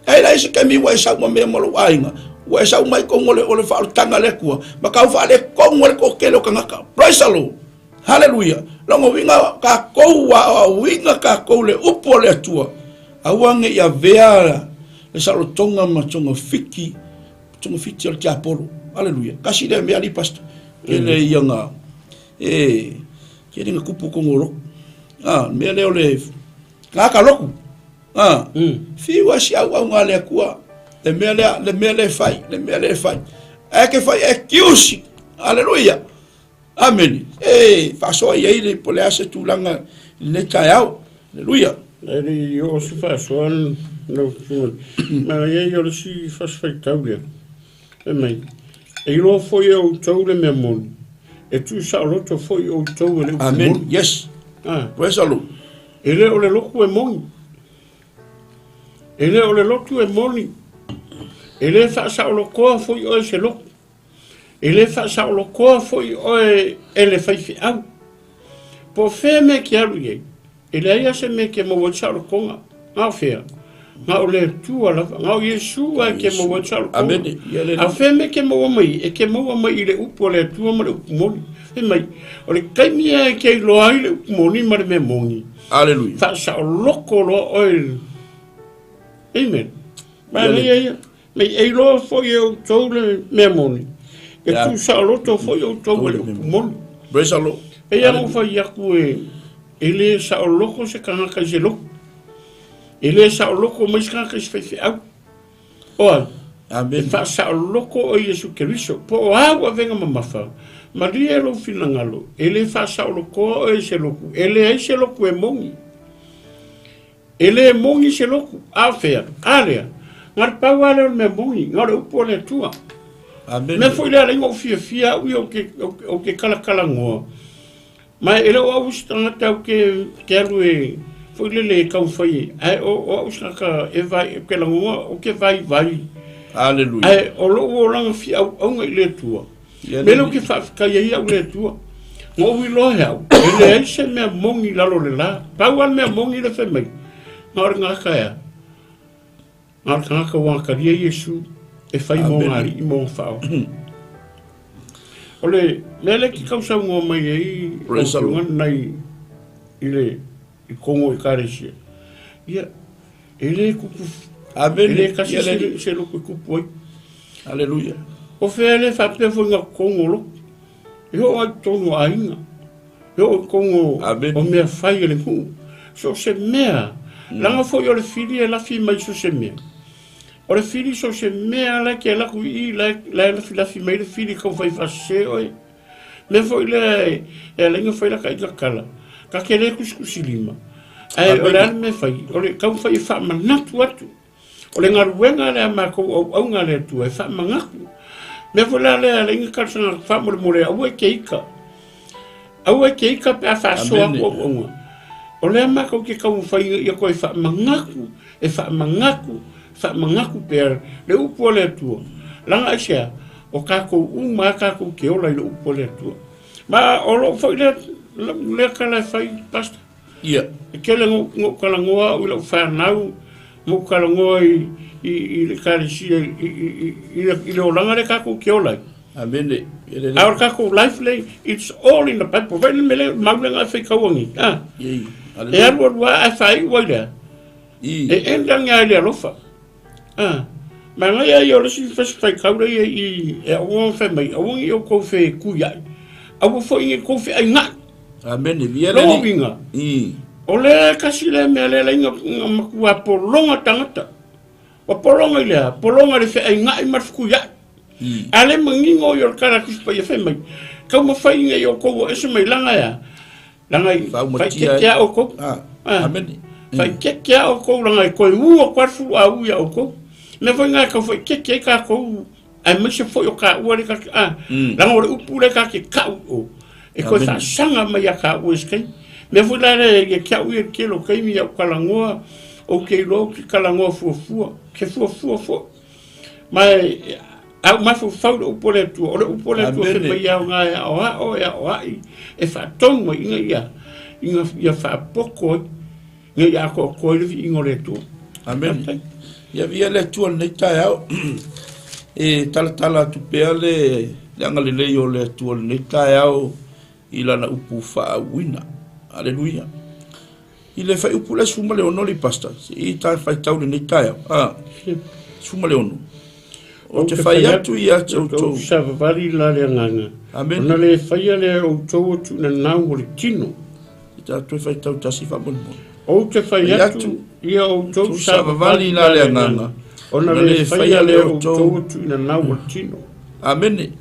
E leai se taimi ua e sau ma mea ma lou aiga, ua e sau mai tonu o le, o le faaolotaga a le Atua, ma tau faaletonu ai le toatele o tagata. Praise the Lord. Haleluia. Lona uiga, tatou ua aoaoina tatou le upu a le Atua, aua ne i avea le saolotoga ma togafiti, togafiti o le tiapolo. Haleluia. Tasi lea mea, alii pastor. Tele ia na, e, tele na kupu tonu o lotu. Ah, mea lea o le tagata lotu. Ah, fiu lava si auauna a le Atua, le mea lea, le mea lea e fai, le mea lea e fai. Ae ke fai excuse. Aleluia. Amene. E faasoa i ai le po o le a se tulaga i lenei taeao. Aleluia. E le i oo se faasoa lau Afioga, ma e i ai o le isi fasi faitau lea, fai mai, E iloa foi e outou le mea moni, e tuusaoloto foi outou e le upu Amen. moni. Yes. Ah. Praise the Lord. E le o le lotu e moni. E le o le lotu e moni. E le faasaolotoa foi oe se lotu. E le faasaolotoa foi oe e le faifeau. Po o fea mea e te alu i ai, e leai lava se mea e te maua ai le saolotoga. Na o fea? Na o le Atua lava, na o Iesu lava e te maua ai le saolotoga. Amene. Ia le A o fea mea e te maua mai? E te maua mai i le upu a le Atua ma le upu moni. Fai mai, o le taimi lava e te iloa ai le upu moni ma le mea moni, Aleluia. faasaoloko loa oe. Amen. Ia le- Manaia ia. Me e iloa foi e outou le mea moni, e tuusaoloto foi outou e le upu moni. Praise the Lord. Pei lava ona ou fai atu e, e le saoloto se tagata i se lotu. E le saoloto mai se tagata i se faifeau. O ai? Amen. E faasaoloto oe i Iesu Keriso. Po o a au avega mamafa, malie lou finagalo, e le faasaolotoa oe i se lotu. E leai se lotu e moni. E le moni se lotu, a o fea? A lea, na o le pau lava lea o le mea moni, na o le upu a le Atua. Amene. Mea foi lea ala ai ona ou fiafia au ia ou te, ou te talatalanoa, ma e le o au se tagata ou te, te alu e, foi lele e taumafai, ae o, o au se tagata e vai, ou te lagona, ou te vaivai. Aleluia. Ae o lou olaga fia auauna i le Atua, Ia mea lea ou te faafetai ai au i le Atua, na ou iloa he au, e leai se mea moni i lalo o le la. Pau lava le mea moni lea fai mai, na o le tagata e a? Na o le tagata ua atalia Iesu e fai mo ona alii ma ona faaola. O le mea lea e te tau saunoa mai ai lau Praise the Afioga Lord. lenei i le i totonu o Ekalesia, ia, e le tupu, Amene. e le tasi Ia le se, Alii. se lotu e tupu ai. Aleluia. O fea le faapea foi na totonu o lotu. E oo lava i totonu o aiga, e oo i totonu Amene. o mea fai a le nuu. So o se mea, leaga foi o le fili e lafi mai so o se mea. O le fili so o se mea la e te alu atu i i, la e, la e lafilafi mai le fili tau fai faasese oe. Mea foi lea e, e ala ai ona fai lata ita tala, ta te le tusitusilima. Ae o le a le mea e fai? O le taumafai e faamanatu atu. O le galuega lea a matou auauna a le Atua e faamanatu. Mea foi la lea a le talosaga faamolemole aua e te ita. Aua e te ita pe a faasoa atu auauna. O lea matou te taumafai ina ia toe faamanatu, e faamanatu, faamanatu pea le upu a le Atua. Leaga aisea? O tatou uma lava tatou te ola i le upu a le Atua. Ma o lou foi lea, lea tala e fai, Pastor. Ia. E tele na ou talanoa au i lau fanau, na ou talanoa i le Ekalesia i le olaga lea tatou te ola ai. Amene. A o le tatou life lea, it's all in the Bible. Vaai le mea lea, mau lea na e faitau nei. Ah. E alu alu lava ae faaiu ai lea. E end ane lava i le alofa. Ah. Manaia ia o le isi faitau lea i e aua fai mai, aua ne i outou fetuiai, aua foi ne i outou feainai. Amene. Via le Lona uiga, o le tasi lea mea lea laina na matua pologa tagata. Ua pologa i le a? Pologa i le feainai ma le fetuiai. A le manino ia o le tala a Tusi Paia fai mai, taumafai ina ia outou o ese mai laga e a? Laga i faaeteete a outou. Amene. Faaeteete a outou laga e toe u atu lava le fuluauu ia outou. Mea foi na e tau faaeteete ai tatou aemaise foi o taua lea ta te, a, leaga o le upu lea ta te tau i o, e toe faasaga mai ia taua i se taimi. Mea foi la lea ia te au ia i le tele o taimi ia ou talanoa, ou te iloa ou te talanoa fuafua, ou te fuafua foi. Ma e, a ou mafaufau i le upu a le Atua, o le upu a le Atua fai mai e aoga e aoao, e aoai, e faatonu ai ina ia, ina ia faapoto ai. Ina ia atoatoa ai le viiga o le Atua. Amene. Ia viia le Atua i lenei taeao. E talatala atu pea le le agalelei o le Atua i lenei taeao i lana upu faauuina. Aleluia. I le fuaiupu le 16 li pastor, se i ta faitau lenei taeao. Ah, 16. Ou te fai atu ia te outou. Savavali la le agaga. Amene. Ona le faia lea e outou o tuunanau o le tino. I ta toe faitau tasi faamolemole. Ou te fai atu ia outou savavali la le agaga, ona le faia lea e outou o tuuinanau o le tino. Amene.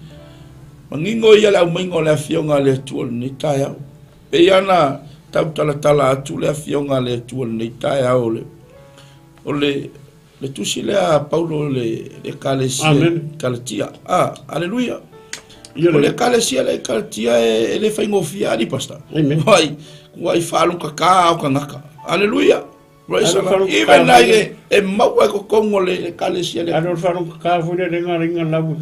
Manino ia le aumaiga o le Afioga a le Atua i lenei taeao. Pei lava ona tautalatala atu le Afioga a le Atua i lenei taeao o le, o le Le tusi lea a Paulo i le Ekalesia i Kalatia. Ah, aleluia. O le Ekalesia lea i Kalatia e le faigofie alii pastor. Amen. Ua i faalogakaka o tagata. Aleluia. Praise the Lord. Even ai e maua i totonu o le Ekalesia lea. Ae o le faalogakaka foi lea lenga lenga lau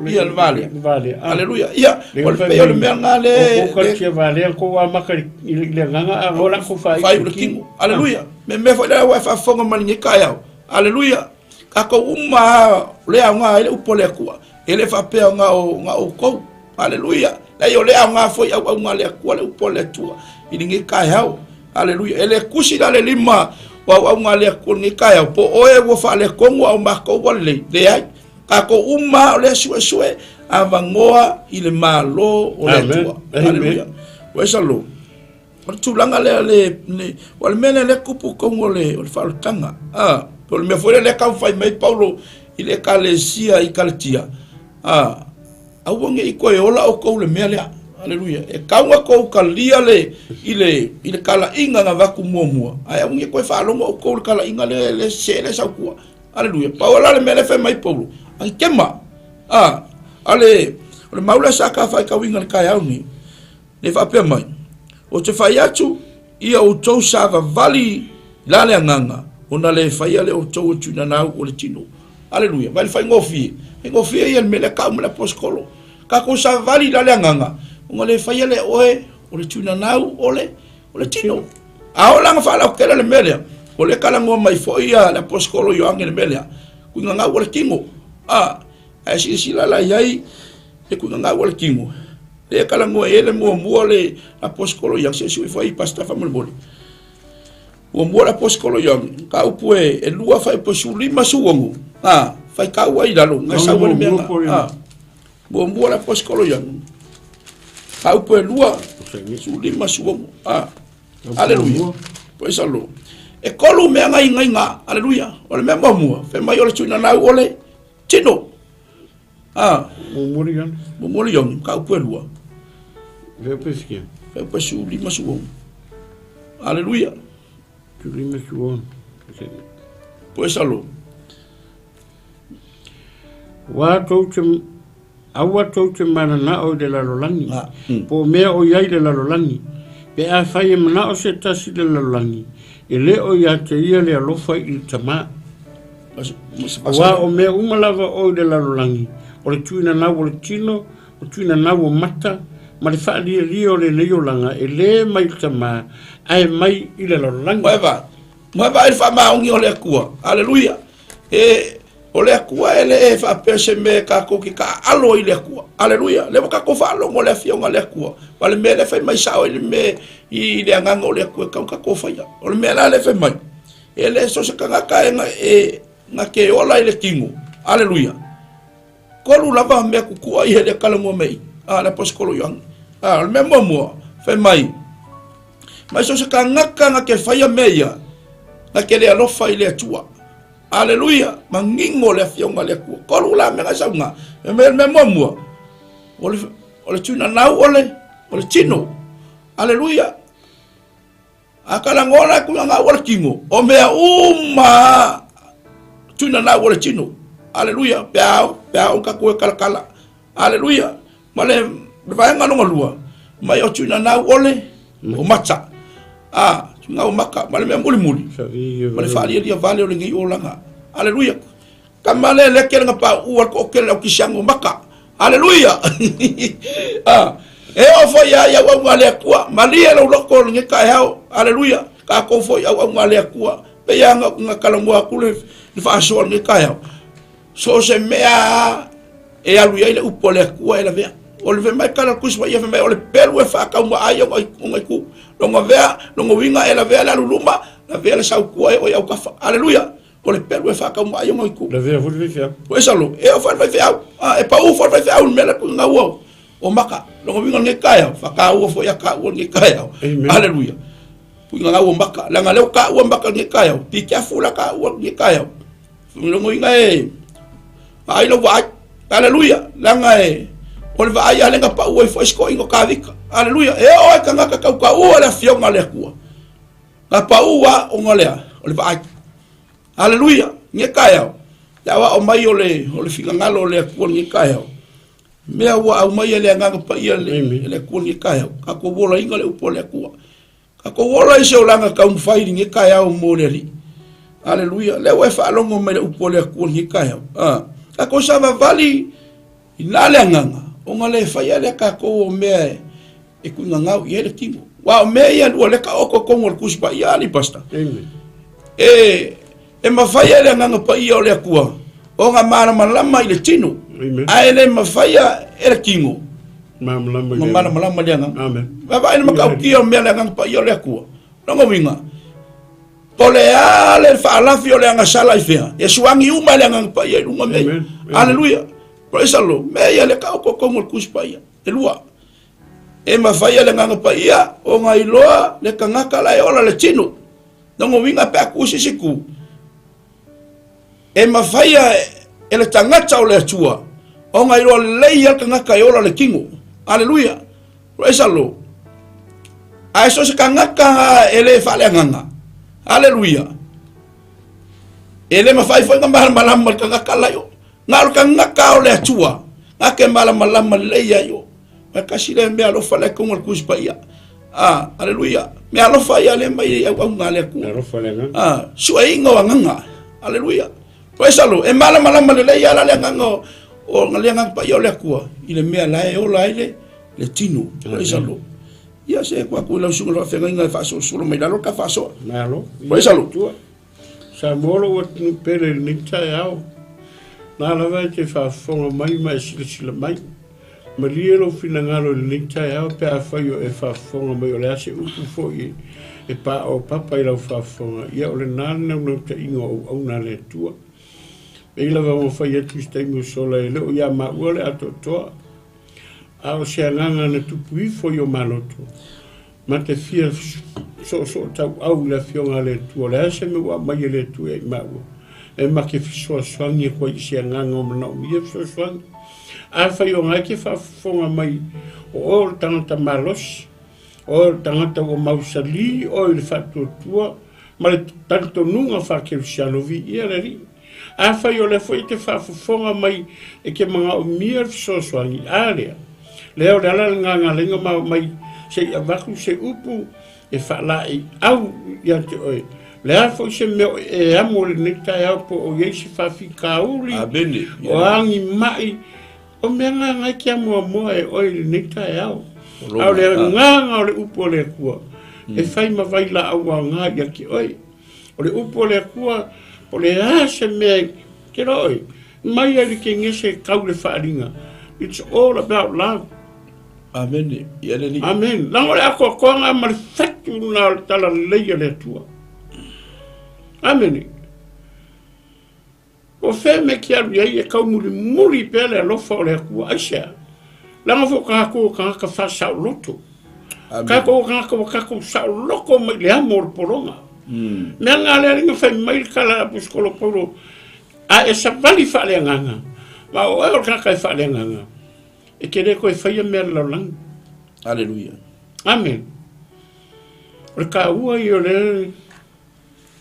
ia le vale. Vale. Aleluia. Ia, o le pei o le mea lena le o Kalatia vale ko amata i le agaga a o la ko fai le tino. Aleluia. Me mea foi lea ua e faafofoga mai lenei taeao. Aleluia! Tatou uma lava, o lea aoga ai le upu a le Atua. E le faapea na o, na outou. Aleluia! Leai, o lea aoga foi auauna a le Atua le upu a le Atua i lenei taeao. Aleluia! E le tusi la le lima o auauna a le Atua i lenei taeao, po o oe ua faaletonu a o matou ua lelei. Leai. Tatou uma lava o lea suesue avanoa i le Malo o le Atua. Aleluia! Praise the Lord. O le tulaga lea le, le, o le mea lea lea tupu tonu o le, o le faaolataga. Ah, o le mea foi lea lea taumafai mai Paulo i le ekalesia i Kalatia. Ah, aua ne i toe ola outou le mea lea. Aleluia. E tau na tou talia le, i le, i le talaiga na avatu muamua, ae aua ne i toe faalogo outou i le talaiga lea, le sese lea sau tua. Aleluia. Pau la le mea lea fai mai Paulo, agitema. Ah, ale, o le mau lea sa ta faitauina i le taeao lenei. Ne faapea mai, Ou te fai atu, ia outou savavali la le agaga, ona le faia le outou e tuinanau o le tino. Aleluia. Vai le faigofie. Faigofie ia le mea lea tau mai le aposikolo. Tatou savavali la le agaga, ona le faia le oe o le tuinanau o le, o le tino. A o lana faalautele le mea lea, o lea talanoa mai foi ia le aposikolo Ioane le mea lea, tuinanau o le tino. A, ae silasila la i ai le tuinanau o le tino. Lea talanoa i ai le muamua le aposikolo Ioane, se i sui foi pastor faamolemole. Muamua le aposikolo Ioane, ka upu e, e lua fai upu e 15 16. A, faitau ai i lalo, ngai sau ai le mea na. A, muamua le aposikolo Ioane. Ka upu e lua, 15 16. A, aleluia. Praise the Lord. E kolu mea ngai ngai ngā, aleluia. O le mea muamua, fai mai o le tuinanau o le tino. Ah. Momoli ana. Momoli ana, ka upu e lua. Fea peskia. Fea pesu lima su. Aleluia. 76. Praise the Lord. Aua tou te, aua tou te mananao i le lalolagi, po o mea o i ai le lalolagi. Pe afai e manao se tasi i le lalolagi, e le o ia te ia le alofa i le Tama. Aua o mea uma lava o i le lalolagi, o le tuinanau o le tino, o tuinanau o mata, ma le faalialia o lenei olaga, e le mai i le Tama, ae mai i le lalolagi. Ua e vaai? Ua e vaai i le faamaoni o le Atua? Aleluia! E, o le Atua e le e faapea se mea e tatou te taaalo ai i le Atua. Aleluia! Lea ua tatou faalogo i le Afioga a le Atua, ma le mea lea e fai mai sao ai le mea i le agaga o le Atua e tatau ona tatou faia. O le mea la lea e fai mai, e le so se tagata e, e, na te ola i le tino. Aleluia! Tolu lava mea kukua ia le talanoa mai a le aposetolo Ioane. A, o le mea muamua, fai mai, mai so se tagata na te faia mea ia, na te le alofa i le Atua. Aleluia, manino le afioga a le Atua. Tolu la mea na sauga. Le mea muamua, o le, o le tuinanau o le, o le tino. Aleluia. A ka lagona e tulaga ua le tino, o mea uma tuina ua le tino. Aleluia, pe a pe a o tatou e kalakala. Aleluia. Ma le le vaega lona lua, mai o tuina nau ole o mata. A, tuina o maka, ma le mea mulimuli. Ma le faalialia vale o lenei olaga. Aleluia. Tama le leke le pa ua ko ke le kisiango maka. Aleluia. Ah, e o foi ai au au le akua. Malie lo loko le ka e hao. Aleluia. Ka ko foi au au le akua. Pe ia nga nga kala mo aku le le faasoa le ka e hao. So se mea e alu i ai le upu a le Atua e lavea. O le fai mai kala kusi wa ia fai mai o le pelu e whakau ma ai o ngai o ngai ku. Longa vea, longa winga e lavea le alu luma, lavea le saukua e o i au kafa. Aleluia. O le pelu e whakau ma ai o ngai ku. Lavea foi le faifeau. O esalo, e o foi le faifeau. Ah, e pau foi le faifeau le mea le kuinga ua o maka. Longa winga nge kaea, whakaua foi a ka ua nge kaea. Aleluia. Kuinga ngau o maka. Langa leo ka ua maka nge kaea. Be careful la ka ua nge kaea. Longa winga e vaai lau vaai. Aleluia. Leaga e o le vaai a lenga pau ai foi sikoiga o Kavika. Aleluia. E oo ai tagata taukaua le afioga a le Atua. Na pau a ona lea o le vaai. Aleluia. Nge taeao. Le aoao mai o le, o le finagalo o le Atua nge taeao. Mea ua aumai e le Agaga Paia le, le Atua nge taeao. Tatou olaina le upu a le Atua. Tatou ola i se olaga taumafai i lenei taeao mo le Alii. Aleluia. Lea ua e faalogo mai le upu a le Atua i lenei taeao. Ah. Tatou savavali i na le agaga, ona le faia lea tatou o mea e, e tuigagau i ai le tino. Ua o mea ia lua lea taoto i totonu o le Tusi Paia, alii Pastor. Amen. E, e mafai e le agaga paia o le Atua ona malamalama i le tino. Amen. Ae le mafaia e le tino Malamalama i ma le malamalama i le agaga. Amen. Vaavaai le matautia o mea le agaga paia o le Atua. Lona uiga, po o le a le faalafi o le agasala i fea, e suagi uma e le agaga paia i luga mea ia. Amen. Amen. Aleluia. Praise the Lord. Mea ia le taoto tonu o le Tusi Paia. E lua. E mafai e le agaga paia ona iloa le tagata la e ola le tino. Lona uiga pe a tu se isi tu, E mafaia e le tagata o le Atua ona iloa lelei ai le tagata e ola le tino. Aleluia! Praise the Lord. Ae so se tagata e le faaleagaga. Aleluia! E le mafai foi ona malamalama le tagata la i o. Na o le tagata o le Atua, na te malamalama lelei ai o. Ma kasi lea mea alofa le tonu o le Tusi Paia. Ah, aleluia. Mea alofa ia le mai i auauna a le Atua. Alofa le agaga. Ah, sueina o agaga. Aleluia. Praise the Lord. E malamalama lelei ala le agaga o o le agaga paia o le Atua i le mea la e ola ai le le tino. Praise the Lord. Ia se ku aku i lau susuga i le faafeagaiga e faasolosolo mai lalo ka faasoa. Malo. Praise the Lord. Samoa lou atunuu pele i lenei taeao. Na lava e te faafofoga mai ma e silasila mai. Malie lou finagalo i lenei taeao pe afai o e faafofoga mai o le a se upu foi e paopapa i lau faafofoga, ia o lena le naunautaiga o auauna a le Atua. Pei lava ua fai atu i se taimi ua sola e le o ia maua le atoatoa, a o se agaga na tupu ifo i o maloto. Ma te fia soosootauau i le Afioga a le Atua, o le a se mea ua aumai e le Atua ia i maua, e ma ke fesoasoani atu ai i se agaga o manaomia fesoasoani. Afai o nga e te faafofoga mai o oe o le tagata malosi, o oe o le tagata ua mausali oe i le faatuatua, ma le talitonuga faakerisiano, viia le Alii. Afai o lea foi e te faafofoga mai e te manaomia le fesoasoani, a lea, lea o le ala lena na ala ai ona ma omai se i avatu se upu e faalaeiau ia te oe. Le a foi se mea o e amo i lenei taeao po o i ai se faafitauli, Amene. o a ni mai, o mea na na e te amoamoa e oe i lenei taeao. A o le agaga o le upu a le Atua, e fai ma vailaau aoga ia te oe. O le upu a le Atua, po o le a se mea e te iloa oe, mai lava i le kenese e tau i le faaaliga. It's all about love. Amene. Ia le Alii. Amen. Leaga o le atoatoaga ma le fatu lena o le talalelei a le Atua. Amene. O fea mea e te alu i ai e taumulimuli pea le alofa o le Atua? Aisea? Leaga foi o tatou o tagata faasaoloto. Amen. Tatou o tagata ua tatou saoloto mai le amo o le pologa. Mea na le alii na fai mai le tala a le Aposetolo Paulo, a e savali faaleagaga, ma o oe o le tagata e faaleagaga, e te le toe faia mea a le lalolagi. Aleluia. Amen. O le taua ia o le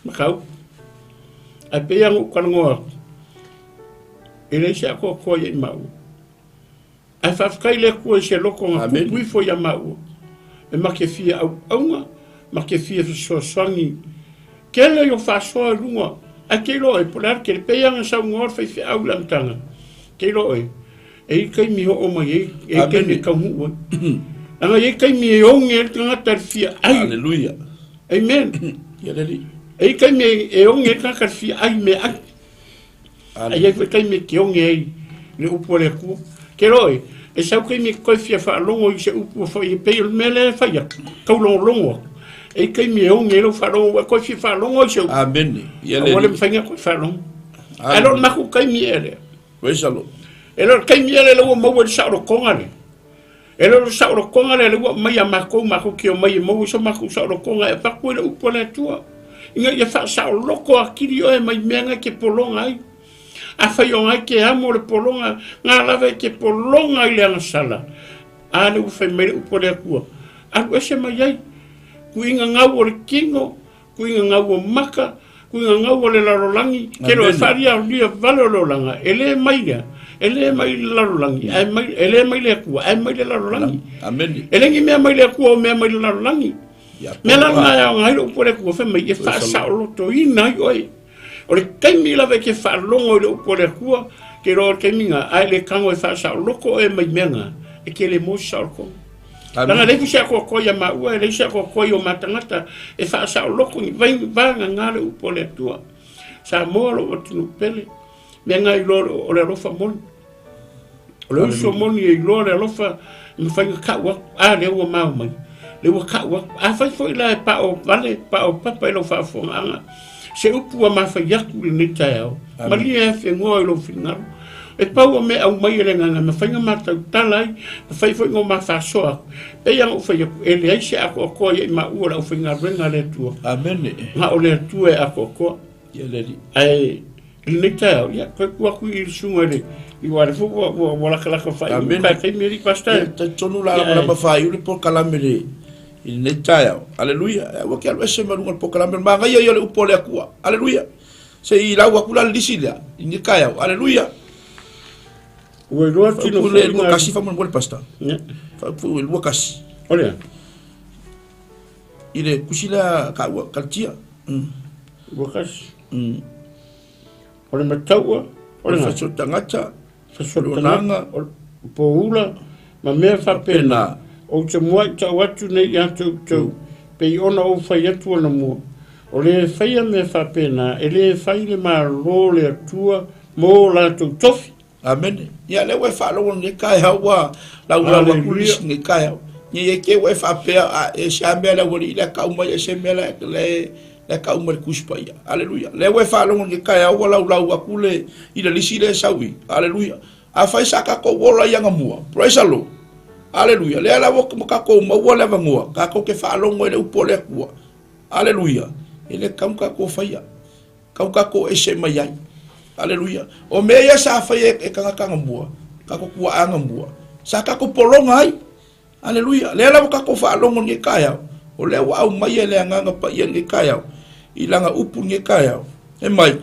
mataupu. Ae pei lava ona ou talanoa atu, e leai se atoatoa ia i maua. Ae faafetai le Atua i se loto na tupu ifo ia maua, e ma te fia auauna, ma te fia fesoasoani. Tele i o faasoa i luga, ae te iloa oe, po o le a le tele, pei lava ona saunoa le faifeau i le amataga, te iloa oe, e i ai taimi e oo mai ai, e i ai taimi e taunuu ai. Leaga e i ai taimi e oge ai le tagata i le fia ai. Aleluia. Amen. Ia le Alii. E i ai taimi e oge ai le tagata i le fia ai meaai. Ae i ai foi taimi e te oge ai i le upu a le Atua. Te iloa oe, e sau taimi e te toe fia faalogo i se upu e fai, e pei o le mea lea e fai atu, taulogologo atu. E i ai taimi e oge ai lau faalogo, ua e toe fia faalogo i se upu. Amene. Ia le Aua le Alii. mafai ona toe faalogo. Ae le o le matou taimi ea lea. Praise the Lord. E le o le taimi ea lea ua maua i le saolotoga lea. E le o le saolotoga lea ua aumai a matou, matou te omai e maua so matou saolotoga e avatu ai le upu a le Atua, ina ia faasaoloto atili oe mai mea na e te pologa ai. Afai o na e te amo le pologa, na lava e te pologa i le agasala, a lea ua fai mai le upu a le Atua, alu ese mai ai, tuiga gau o le tino, Kuiga gau o maka, kuiga gau o le lalolagi, ke loa e faalialia vale o le olaga, e le mai lea, e le mai le lalolagi, ae mai, e le mai le Atua, ae mai le lalolagi. Amene. E le ni mea mai le Atua o mea mai le lalolagi. Ia, Mea la lena e aoga ai le upu a le Atua, fai mai, e faasaolotoina ai oe. O le taimi lava e te faalogo i le upu a le Atua, te iloa o le taimi lena, ae le tago e faasaoloko oe mai mea na, e te le maua se saolotoga. Leaga e leai foi se atoatoa ia maua, e leai se atoatoa i o ma tagata e faasaoloko ni vai vagana le upu a le Atua. Samoa lou atunuu pele, mea na iloa o le alofa moni. O le uso moni e iloa le alofa e mafai ona tau atu, a lea ua mao mai, lea ua tau atu. Afai foi la e pao vale, pao papa i lau faafofogaaga, se upu ua mafai atu i lenei taeao, malie afenoa i lou finagalo. E pau o mea aumai e le Agaga e mafai ona ma tautala ai, mafai foi ona ma faasoa atu. Pei lava ona ou fai atu, e leai se atoatoa ia i maua o le aufaigaluega a le Atua. Amene. Na o le Atua e atoatoa. Ia le Alii. Ae i lenei taeao, ia, toe tuu atu i le susuga i le i aua o lea foi ua, ua, ua latalata faaiu Amene. kai taimi alii pastor. Ia, talitonu la lamalama faaiu le polokalame i le i lenei taeao. Aleluia. Aua te alu ese mai luga o le polokalame, o le manaia ia o le upu a le Atua. Aleluia. Se i lau atu la le lisi lea i lenei taeao. Aleluia. Ua iloa tino Faaupu le foi lua na kasi faamolemole pastor. Ia. Faaupu le 21. O le a? I le tusi lea taua Kalatia. 21. O le mataua, o le Faso tagata, Faso tagata, o poula ma mea faapena. Ou te muai tau atu nei ia te outou, pei ona ou fai atu anamua, o le e faia mea faapena, e le fai le Malo o le Atua mo latou tofi. Amene. Ia lea ua e faalogo lenei taeao ua laulau atu le isi lenei taeao. Nei e te ua e faapea a e se a mea le aualii lea tau mai e se mea le le le tau mai le Tusi Paia. Aleluia. Lea ua e faalogo lenei taeao ua laulau atu le i le lisi lea e sau i. Aleluia. Afai sa tatou ola i agamua. Praise the Lord. Aleluia. Lea la ua tatou maua le avanoa, tatou te faalogo i le upu a le Atua. Aleluia. E le tatau ona tatou faia. Kau tatou ese mai ai. Aleluia. O mea ia sa fai e tagata anamua, tatou tuaa anamua, sa tatou pologa ai. Aleluia. Lea la ua tatou faalogo i lenei taeao, o lea ua aumai e le Agaga Paia i lenei taeao. i lana upu lenei taeao. Fai mai,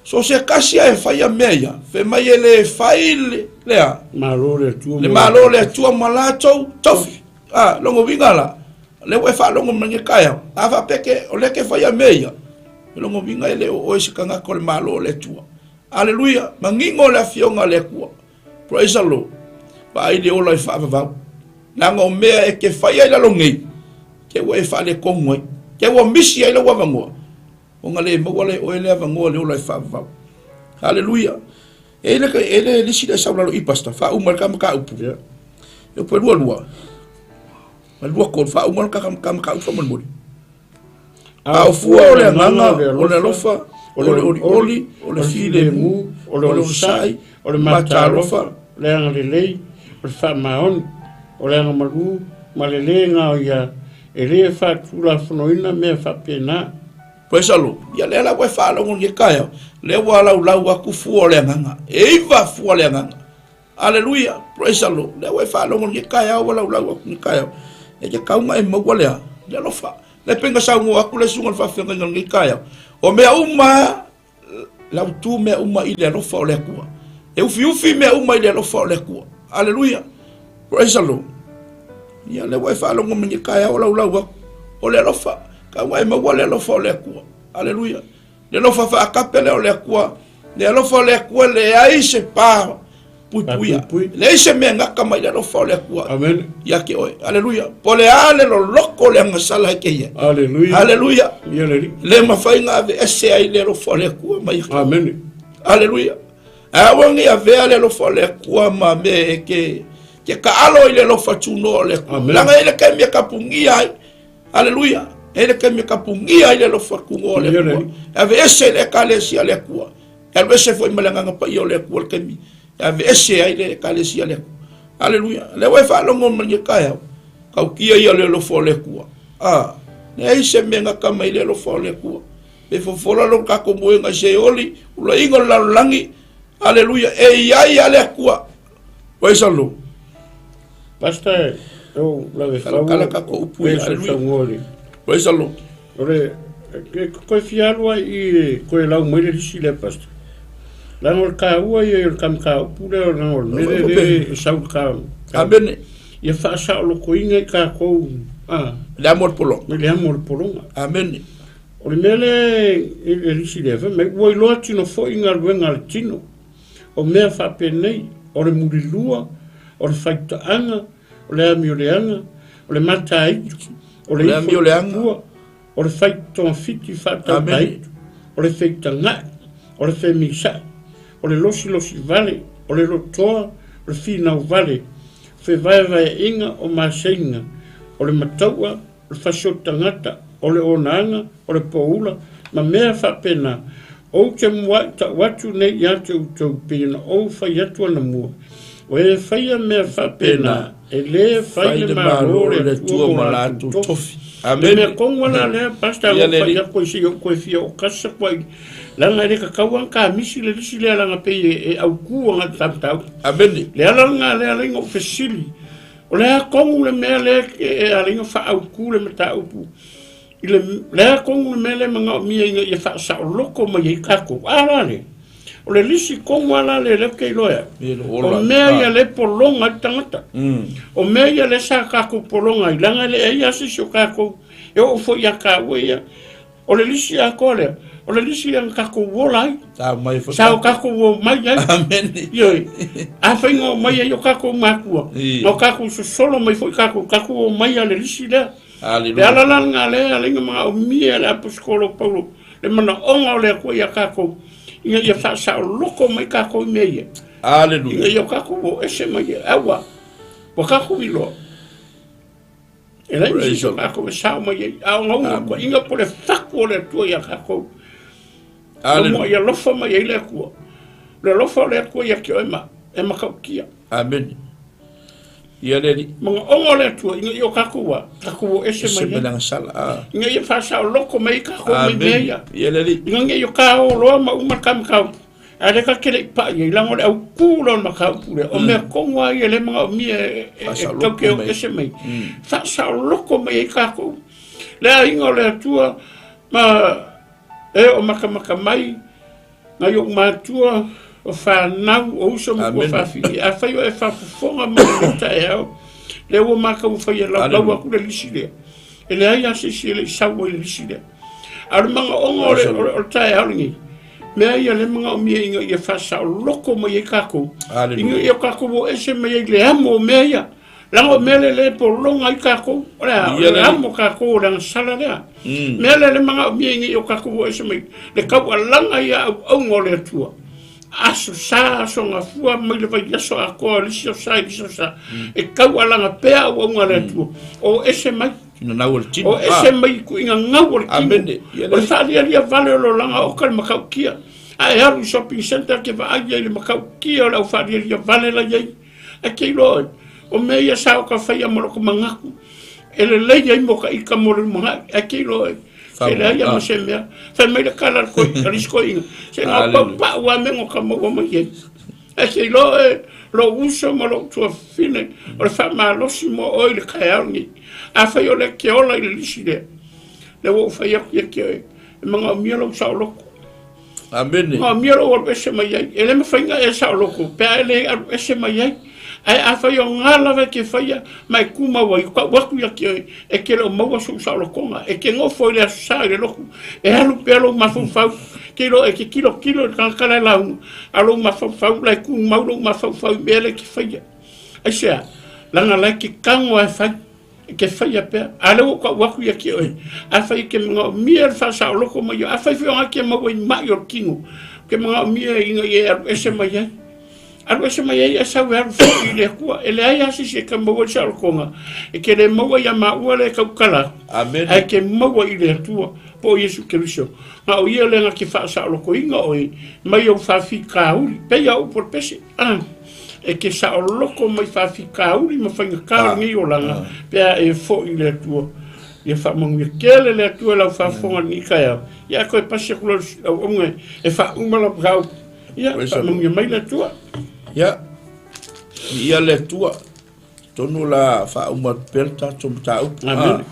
So se tasi a e faia mea ia, fai mai e le fai le, le a? Malo o le Atua Le malo o le Atua ma latou tofi. A, lona uiga la, o lea ua e faalogo mai lenei taeao, a faapea ke, o lea e te faia mea ia, o lona uiga e le o oe se tagata o le malo o le Atua. Aleluia! Manino le Afioga a le Atua. Praise the Lord. Vaai le ola i faavavau. Leaga o mea e te faia i lalo nei, te ua e faaletonu ai, te ua misi ai lou avanoa, Ona le maua lea e oe le avanoa le ola e faavavau. Haleluia. E le e le lisi le sau lalo i pastor faauma le ka mataupu. Yeah. E pe lua lua. Ma lua kol faauma le ka mataupu faamolemole. A o fua o le agaga, o le alofa, o le olioli, o le filemu, o le onosai, o le matalofa, o le agalelei, o le faamaoni, o le agamalu ma le lē gaoia, e lē faatulafonoina mea faapena. Praise the Lord. Ia lea la ua e faalogo i lenei taeao, lea ua laulau atu fua o le agaga. E iva fua o le agaga. Aleluia. Praise the Lord. Lea ua e faalogo i lenei taeao ua laulau atu lenei taeao. E tatau ona e maua lea, le alofa. Lea pei ona saunoa atu le susuga i le faafeagaiga i lenei taeao. O mea uma Lautu mea uma i le alofa o le Atua. E ufiufi mea uma i le alofa o le Atua. Aleluia. Praise the Lord. Ia lea ua e faalogo mai nei taeao laulau atu. O le alofa. Ka ua e maua le alofa o le Atua. Aleluia. Le alofa faakape lea o le Atua. Le alofa o le Atua leai se pa puipuia. Leai se mea gata mai le alofa o le Atua. Amen. Ia te oe. Aleluia. Po le a le loloko le agasala e te ia. Aleluia. Aleluia. Ia le alii. Le mafai ona aveese ai le alofa o le Atua mai. Amen. Aleluia. Aua ne i avea le alofa o le Atua ma mea e te te taalo i le alofa tunoa o le Atua. Leaga e i le taimi e tapunia ai. Aleluia. E i le taimi e tapunia ai le alofa tunoa o le Atua. E aveese le Ekalesia a le Atua. E alu ese foi ma le Agaga Paia o le Atua le taimi e aveese ai le Ekalesia a le Atua. Aleluia. Lea ua e faalogo mai lenei taeao, tautia ia le alofa o le Atua. A, leai se mea gata mai le alofa o le Atua. Pe fofola lo tatou moega i Seoli, ulaina o le lalolagi. Aleluia. E i ai a le Atua. Praise the Lord. Pastor, o lave fau. Kala tatou upu i aleluia. Praise the Lord. O le, e koe fia alu ai i koe lau mai le lisi lea, Pastor. Leaga o le taua ia o le kamataupu lea, leaga o le mea lea e sau le ka. Amene. Ia faasaolotoina i tatou, a. Le amo o le pologa. Le amo o le pologa. Amene. O le mea lea i le lisi lea, fai mai, ua iloa tino foi galuega a le tino. O mea faapenei, o le mulilua, o le faitaaga, o le amioleaga, o le mataitu, o le ifo i le tupua, o le fai togafiti faatautaitu, o le feitaga'i, o le femisa'i, o le losilosi vale, o le lotoa, o le finau vale, o fevaevaeaiga, o maseiga, o le matau'a, o le fasioti tagata, o le onaga, o le poula, ma mea faapena, ou te mua'i tau atu nei ia te outou pei ona ou fai atu anamua, o e faia mea faapena, e lē fai le Malo o le Atua mo latou tofi. Le mea tonu lava la lea, Pastor, ua fai atu ai se i ou toe fia oo kasi atu ai, leaga e le tatau lava ona kamisi le lisi lea leaga pei e autu agai i le ta mataupu. Amene. Le ala lena lea alai ona ou fesili, o le a tonu le mea lea e alai ona faaautu le mataupu i le, le a tonu le mea lea e manaomia ina ia faasaoloko mai ai tatou. A la lea, o le lisi tonu lava la lea lea ou te iloa e au, o mea ia lea e pologa ai le tagata. O mea ia lea sa tatou pologa ai, leaga e leai lava se isi o tatou e oo foi ia taua ia. O le lisi atoa lea, o le lisi lea na tatou ola ai. Sa omai foi. Sa o tatou omai ai. Amene. Ioe. Afai na omai ai o tatou matua, na o tatou sosolo mai foi tatou, tatou omai lava i le lisi lea. Aleluia. Le ala la lena lea e ala ai ona manaomia e le Aposetolo Paulo le manaoga o le Atua ia tatou, ina ia faasaoloko mai tatou i mea ia. Aleluia. Ina ia o tatou o ese mai ia. Aua, ua tatou iloa. E leai ma se isi o tatou e sao mai ai, a o gauga po o le fatu o le Atua ia tatou. Aleluia. Ia alofa mai ai le Atua. Le alofa o le Atua ia te oe ma e matautia. Amene. Ia le Alii. Manaoga o le Atua ina ia o tatou a, tatou o ese mai ai. Ese mai a. Ina ia faasaoloko mai ai tatou mai mea ia. Ia le Alii. Ina ne i o ta o loa ma uma le ta mataupu. Ae lea ta te le i pai ai, leaga o le autu lea o le mataupu lea. O mea tonu lava ia lea e manaomia e tatou te o ese mai. Faasaoloko mai ai tatou. Le aiga o le Atua. Ma e o makamaka mai nai ou matua o fanau o uso ma tua faafili. Afai o e faafofoga mai i le taeao, lea ua matou faia laulau atu le lisi lea. E leai lava se isi e le i sau ai i le lisi lea. A o le manaoga o le, o le, o le taeao lenei, mea ia le manaomia ina ia faasaoloko mai ai tatou, ina ia tatou o ese mai ai i le amo o mea ia. Leaga o mea lea lea e pologa ai tatou, o le a? O le amo tatou o le agasala lea. Mea lea le manaomia ina ia tatou o ese mai le taualaga ia auauga o le Atua. Aso sa, aso gafua, mai le vaiaso atoa, le isi aso sa i le isi aso sa. E taualaga pea auauga a le Atua. O ese mai. Gau o le tino. O ese mai i tuuina gau o le tino. O le faalialia vale o le olaga oka le matautia. A e alu i shopping centre e te vaai ai i le matautia o le au faalialia vale la i ai. Ae te iloa oe, o mea ia sa o ta faia ma lota manatu, e lelei ai mo ta ita mo le lumanai, ae te iloa oe, se leai lava ma se mea. Fai mai le tala a le isi toeaina, se na o paupau lava mea na ta maua mai ai. Ae te iloa oe, lou uso ma lou tuafafine, o le faamalosi mo oe i le taeao lenei. Afai o lea e te ola i le lisi lea, lea ua ou fai atu ia te oe, e manaomia lou saoloto. Amene. Manaomia lou alu ese mai ai. E le mafai ona e saoloto pe a e le alu ese mai ai. Ae afai o na lava e te faia ma e tumau ai, tau atu ia te oe, e te le o maua sou saolotoga. E te nofo i le aso sa i le lotu, e alu pea lou mafaufau, te iloa e te tilotilo i le tagata la e lauga, a o lou mafaufau la e tumau lou mafaufau i mea la e te faia. Aisea? Leaga la e te tago lava e fai. E te faia pea. A lea ua ou tau atu ia te oe, afai e te manaomia le faasaoloko mai oe, afai foi o e te maua i mai o le tino, ou te manaomia ina ia e alu ese mai ai. Alu ese mai ai ae sau e alu foi i le Atua. E leai lava se isi e te maua ai le saolotoga, e te le maua ia maua lea e tautala atu, Amene. ae te maua i le Atua, po o Iesu Keriso. Na o Ia lea na te faasaolotoina oe mai ou faafitauli, pei lava o upu o le pese. Ah. E te saoloko mai faafitauli ma faigata o lenei olaga pe a e foi i le Atua. Ia faamanuia tele le Atua i lau faafofoga i lenei taeao. Ia ae toe pasi atu loa i lau auga e faauma lau mataupu. Ia faamanuia mai le Atua. Ia, viia le Atua. Atonu o le a faauma atu pea le tatou mataupu. Amene.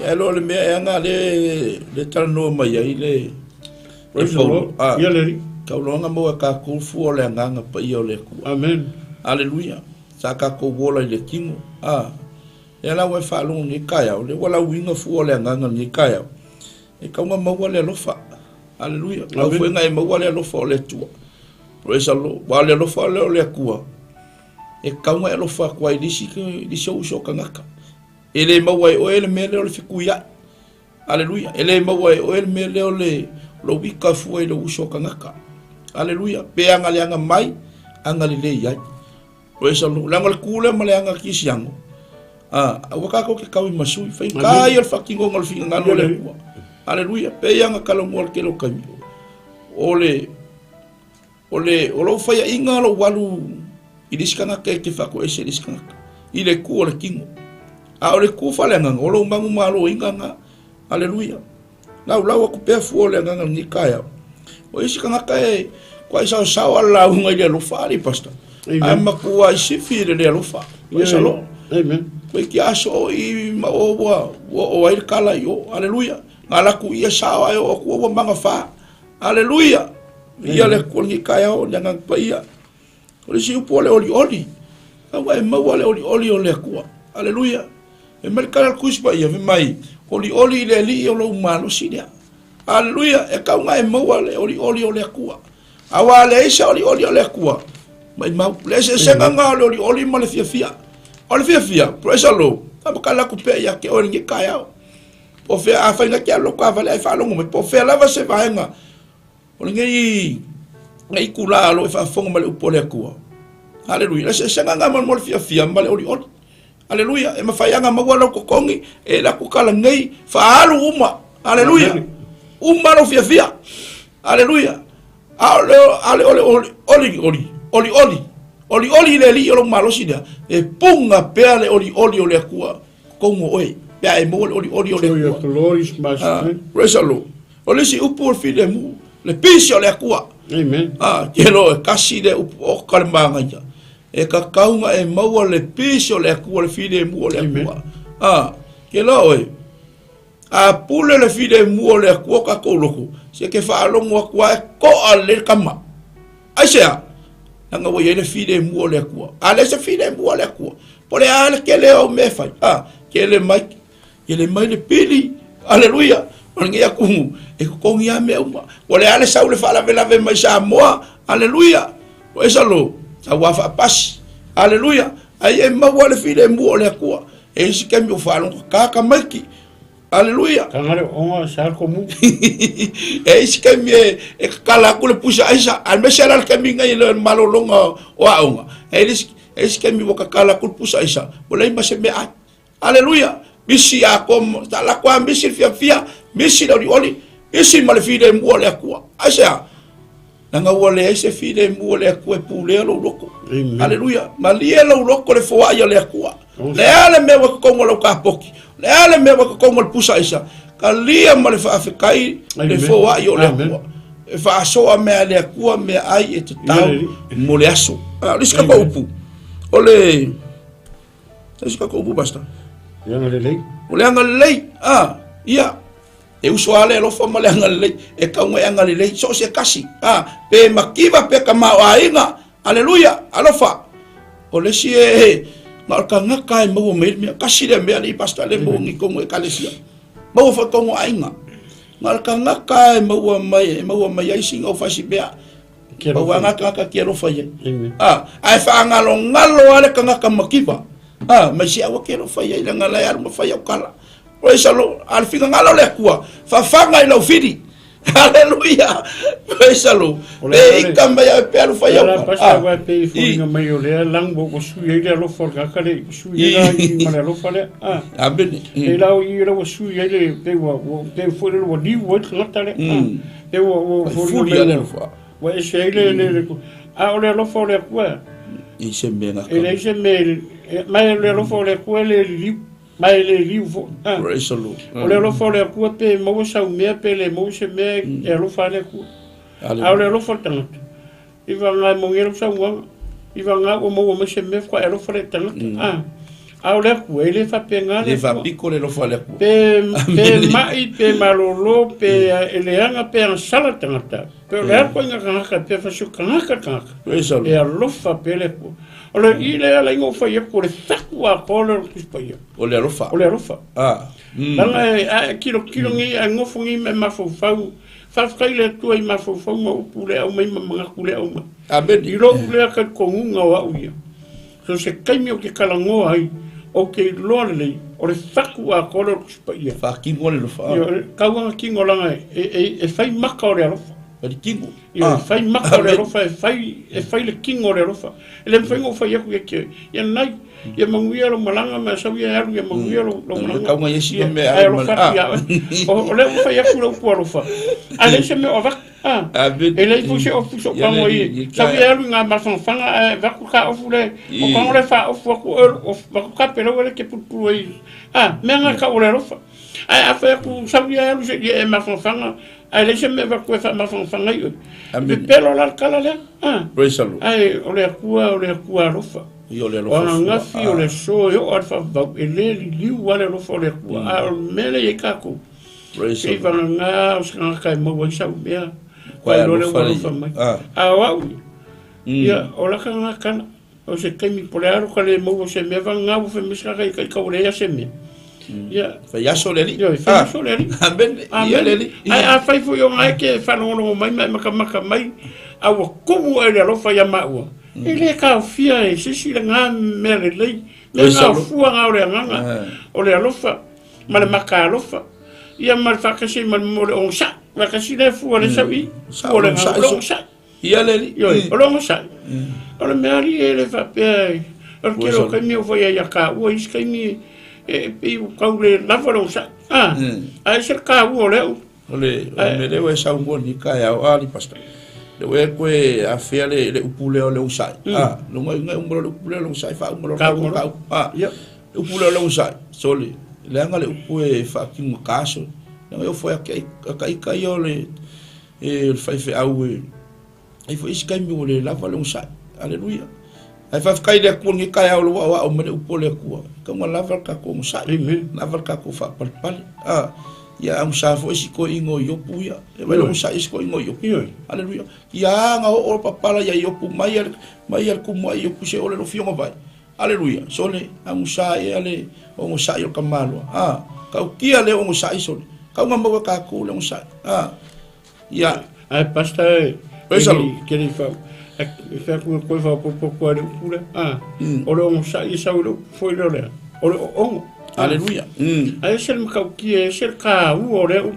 Ia, e le o le mea ea na lea le talanoa mai ai le Praise the Lord. Ia le Alii. Tauloga maua e tatou fua o le agaga paia o le Atua. Amen. Aleluia. Sa tatou ola i le tino. A. Lea la ua e faalogo i lenei taeao, lea ua lauina fua o le agaga i lenei taeao. E tatau ona maua le alofa. Aleluia. Lau foi na e maua le alofa o le Atua. Praise the Lord. Aua o le alofa lea o le Atua, e tatau ona e alofa atu ai i le isi, le isi ou uso tagata. E le maua e oe le mea lea o le fetuiai. Aleluia. E le maua e oe le mea lea o le lou ika fua i lou uso tagata. Aleluia. Pe aga leaga mai, aga lelei ai. Praise the Lord. Leaga o le ku lea ma le aga kisiano. Ah, aua tatou te kau i masui. Faigata ia o le faatinoga o le finagalo o le Atua. Aleluia. Pei lava ona talanoa i le tele o taimi. O le O le, o lou faiaʻiga lou alu i le isi tagata e te faatoese i le isi tagata, i le ku o le tino. A o le ku faaleagaga, o lou manumaloina na. Aleluia. Laulau atu pea fua o le agaga i lenei taeao. O isi tagata e kuai saosao a le lauga i le alofa, alii pastor. Ae matua i sifi i le le alofa. Praise the Lord. Amen. Koe ki aso o i ma o ua, ua o ai le kala i o. Aleluia. Nga laku ia sao ai o aku ua magafa. Aleluia! Viia le Atua i lenei taeao, le Agaga Paia. O le isi upu o le olioli. Aua e maua le olioli o le Atua. Aleluia! E mai le tala a le Tusi Paia, fai mai, Olioli i le Alii o lou malosi lea. Aleluia! E tau na e maua le olioli o le Atua. Aua a leai se olioli o le Atua, maimau. Le eseesega na o le olioli ma le fiafia. O le fiafia, praise the Lord, taumatala atu pea ia te oe i lenei taeao. Po o fea, afai na te alu lau taavale ae faalogo mai, po o fea lava se vaega o lenei itula o lo o e faafofoga mai le upu a le Atua. Haleluia. Le eseesega lena ma le fiafia ma le olioli. Haleluia. E mafai lava ona maua lau totogi e alu atu tala nei, faaalu uma. Haleluia. Uma lou fiafia. Haleluia. A o le a le oli oli oli oli oli oli oli i le Alii o lou malosi lea, e puna pea le olioli o le Atua totonu o oe, pe a e maua le olioli o le Joy of the Atua. Lord is my strength. Praise the Lord. O le isi upu o le filemu, le peace o le Atua. Amen. Ke lo e kasi le upu o ka le māngaia. E tatau ona e maua le peace o le Atua, le filemu o le Amen. Atua. Ke lo oe. A pule le filemu o le Atua o tatou loto, se ke faalogo atu lava e to'a lelei le tama. Aisea? Leaga ua i ai le filemu o le Atua. A leai se filemu a le Atua, po o le a le tele o au mea e fai, a, tele mai, tele mai le pili, aleluia, o lenei atunuu, e totogi lava mea uma. Po o le a le sau le faalavelave mai Samoa, aleluia, ua esa lo, sau lava faapasi, aleluia, ai e maua le filemu o le Atua. E isi taimi o faalogo kaka maiki. Aleluia. Tanga le onga sa komu. E isi taimi e, e kakala aku le pusa aisa. Al mese ala le taimi ngai le malolonga o aonga. E isi, e isi taimi ua kakala aku le pusa aisa. Ua lei ma se mea ai. Aleluia. Misi a ko, ta la kwa misi fia fia, misi le oli oli, misi ma le file mua le akua. Aisea? Leaga ua leai se filemu o le Atua e pulea lou loto. Aleluia. Malie lou loto le foai a le Atua. Le a le mea ua totonu o lau kapoki. Le a le mea ua totonu o le pusa aisa. Kalia ma le faafetai le foai o le Atua. E faasoa mea a le Atua mea ai e tatau mo le aso. Ah, o le isi tatou upu. O le isi tatou upu, Pastor. Le agalelei. O le agalelei. Ah, ia. E uso lava le alofa ma le agalelei, e tau e agalelei, so o se tasi, a, pe mativa pe tamaoaiga, aleluia, alofa. O le isi e, na o le tagata e maua mai ai le mea, tasi lea mea alii pastor lea e maua nei i totonu o ekalesia, maua foi i totonu o aiga. Na o le tagata e maua mai, e maua mai ai sina ufasi mea, pau lava na tagata e te alofa i ai. A, ae faagalogalo lava le tagata mativa, a, mai se aua te alofa i ai, leaga la e alu ma fai au tala. Praise the Lord. A le finagalo o le Atua, fafaga i lau fili. Hallelujah. Praise the Lord. Pe ika mai au pe alu fai au. Ala pasta wa pe i folinga mai o lea lang wo sui ai le alofa o le kaka le sui ai la i ma le alofa lea. Ah. Amen. Pe lau i lau sui ai le pe ua pe foi le ua liu ai le tagata lea. Pe ua ua folinga mai alofa. Ua ese ai le le a o le alofa o le Atua. I se mea E leai se mea mai le alofa o le Atua le liliu. Ma e le liu foi. Ah. Praise the Lord. O le alofa o le Atua pe maua sau mea pe le maua se mea e alofa lava le Atua. A o le alofa o le tagata, i vagana e moni ai lau saunoaga, i vagana ua maua mai se mea faatoa e alofa lea i le tagata. Ah. A o le Atua, e le faapena le Atua. Le faapito le alofa o le Atua. Pe, pe mai, pe malolo, pe e leaga, pe agasala le tagata. Pe o le a ituaiga tagata, pe fasioti tagata le tagata, e alofa pea le Atua. O le i le ala inga o fai atu, o le fatu atoa lea o le Tusi Paia. O le alofa. O le alofa. Ah. Leaga e, a e tilotilo nei, a e nofo nei ma e mafaufau, faafetai i le Atua i mafaufau ma upu le aumai ma manatu le aumai. Amen. I lou lea talitonuga o au ia, so se taimi ou te talanoa ai, ou te iloa lelei, o le fatu atoa lea o le Tusi Paia. Faatino le alofa. Ioe, tau lava tino leaga e fai maka o le alofa. E tino. Ioe, e fai maka o le alofa, e fai, e fai le tino o le alofa. E le mafai ona ou fai atu ia te oe, ia nai, ia manuia lou malaga ma sau ia e alu, ia manuia lou malaga. Tau ngai esi mea ae alofa atu ia oe. O lea ua fai atu le upu alofa, ae leai se mea o avatu. E leai foi se ofu so pago i, sau ia e alu i ngā mafangafaga ae avatu ka ofu le, o pago le faaofu atu oe, avatu ka pelau ele te pulupulu ai. Mea ngā tau o le alofa. Ae a fai atu sau ia e alu se i e mafangafaga, Ae leai se mea avatu e faamafanafana ai oe. Pepelo la le tala lea. Praise the Lord. Ae o le Atua, o le Atua alofa. Ia o le alofa O ananafi, o le aso e oo lava i le faavavau, e le liliu lava le alofa o le Atua. A o le mea lea e i ai tatou, Praise se i vagana o se tagata e maua ai sau mea, faailoa lea ua alofa mai. A o au ia, ia o laka lena tala. O se taimi po o le a ka le maua se mea vagana ua fai mai se tagata i tau leai se mea. Ia. Fai aso le alii. Ioe, fai aso le alii. Amen. Ia le alii. Ae afai foi o na e te faalogologo mai ma e makamaka mai, a ua tumu oe i le alofa ia maua, e le taofia e se isi lena mea lelei, mea na o fua na o le agaga, o le alofa ma le makaalofa, ia ma le faatasi ai ma le onosai. Faatasi lea fua le sau i, fua o le agaga o le onosai. Ia le alii. Ioe, o le onosai. O le mea alii e le faapea e, o le tele o taimi e fai ai ia taua, isi taimi e pei ua tau le lava le onosai. A, ae ese le taua o lea upu. O le mea lea ua e saunoa nei taeao, a alii pastor, lea ua e toe afea le upu lea o le onosai, a, luga i uma loa le upu lea o le onosai, faauma loa le tatou mataupu, a, le upu lea o le onosai, sole, leaga le upu e faatino sole, leaga e ofo ai ata ita ia o le E o le faifeau e ai foi isi taimi ua le lava le onosai. Aleluia. Ae faafetai i le Atua i lenei taeao o lea ua aoao mai le upu a le Atua. E tatau ona lava le tatou onosai. Amen. Lava le tatou faapalepale. A. Ia agosa foi si toeaina o Iopu ia. E vai ogosaʻi si toeaina o Iopu. Aleluia. Ia aga oo papala ia Iopu mai ale mai ale kumu ai Iopu se ole lo fionga vai. Aleluia. Sole agosa ia le ogosaʻi o kamaloa. Ah, kautia le ogosaʻi sole. Kauga maua ka ku le ogosaʻi. Ah. Ia. Ai pasta e. Praise the Lord. Ke le fa. E fa ku ko fa po po ko le upu le. Ah. O le ogosaʻi sau le upu foi le le. O le oongo. Aleluia. Ae ese le matautia, ese le taua o lea upu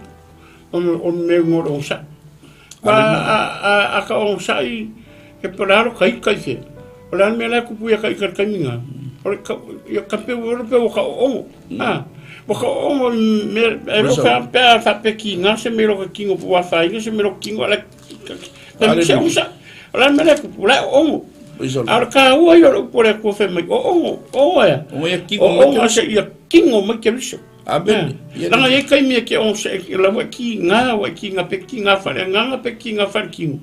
o le mea o le onosai. A ka onosai, he po le a lo ka ika i fea. O le a le mea la e kupu ia ka ika i le taimi lena? O le ia ka peu o le peu o ka oogo. A, ua ka oogo i mea, e le o fea pe a faapea kiga se mea i lota tino po o afaina se mea i lota tino a la e se onosai. O le a le mea la e kupu, o la e oogo. A o le taua ia o le upu a le Atua fai mai, oogo, oogo ea? Oogo se ia tino mai Keriso. Amen. Langa i ai taimi e ke o se e lau e ki ngā, wa e ki ngā pe ki ngā whare nganga pe ki ngā whare kino.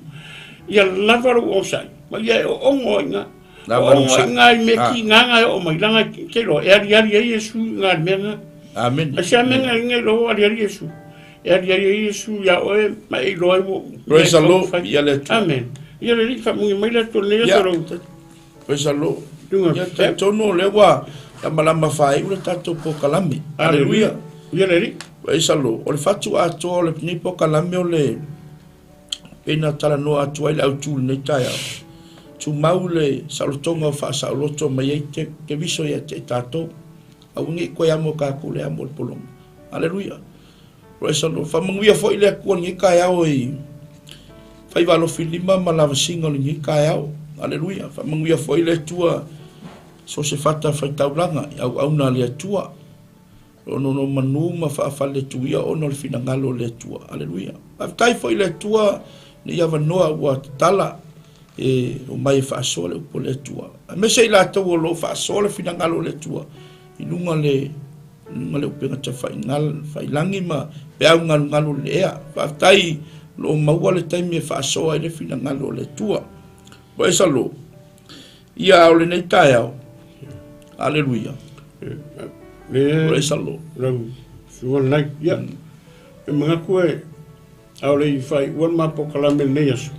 Ia lava ro o sai. Ma ia e oogo ai ngā. Oogo ai ngā i me ki ngā ngā e o mai. Langa ke roa, e ari ari ai Iesu i ngā mea ngā. Amen. Ai se a mea ngā ngai roa ari ari Iesu. E ari ari ai Iesu ia oe ma e iloa ai ua Praise the Lord. Ia le Atua. Amen. Ia le Alii faamuia mai le Atua lenei aso lau. Praise the Lord. Ia talitonu o lea ua lamalama faaiu le tatou polokalame. Aleluia. Ia le Alii. Praise the Lord. O le fatu atoa o lenei polokalame o le pei na talanoa atu ai le autu i lenei taeao. Tumau le saolotoga o faasaoloto mai ai Keriso ia te i tatou. Aua ne i koe amo kakou le amo o le pologa. Aleluia. Praise the Lord. Faamanuia foi le Atua i lenei taeao i faiva alofilima ma lavasiga o lenei taeao. Aleluia. Faamanuia foi le Atua so se fata faitaulaga i auauna a le Atua. O nono manu ma faafaletuia ona o le finagalo o le Atua. Aleluia. Faafetai foi le Atua nei avanoa ua tatala e omai e faasoa le upu a le Atua. Aemaise i latou o lo o faasoa le finagalo o le Atua i luga le luga le upega tafailangi ma peau galugalu o le ea. Faafetai o lo o maua le taimi e faasoa ai le finagalo o le Atua. Praise the Lord. Ia o lenei taeao. Aleluia. Praise the Lord. Lau suanai. Ia. E manatu e ʻAʻole i faaiʻua le ma polokalame i lenei aso.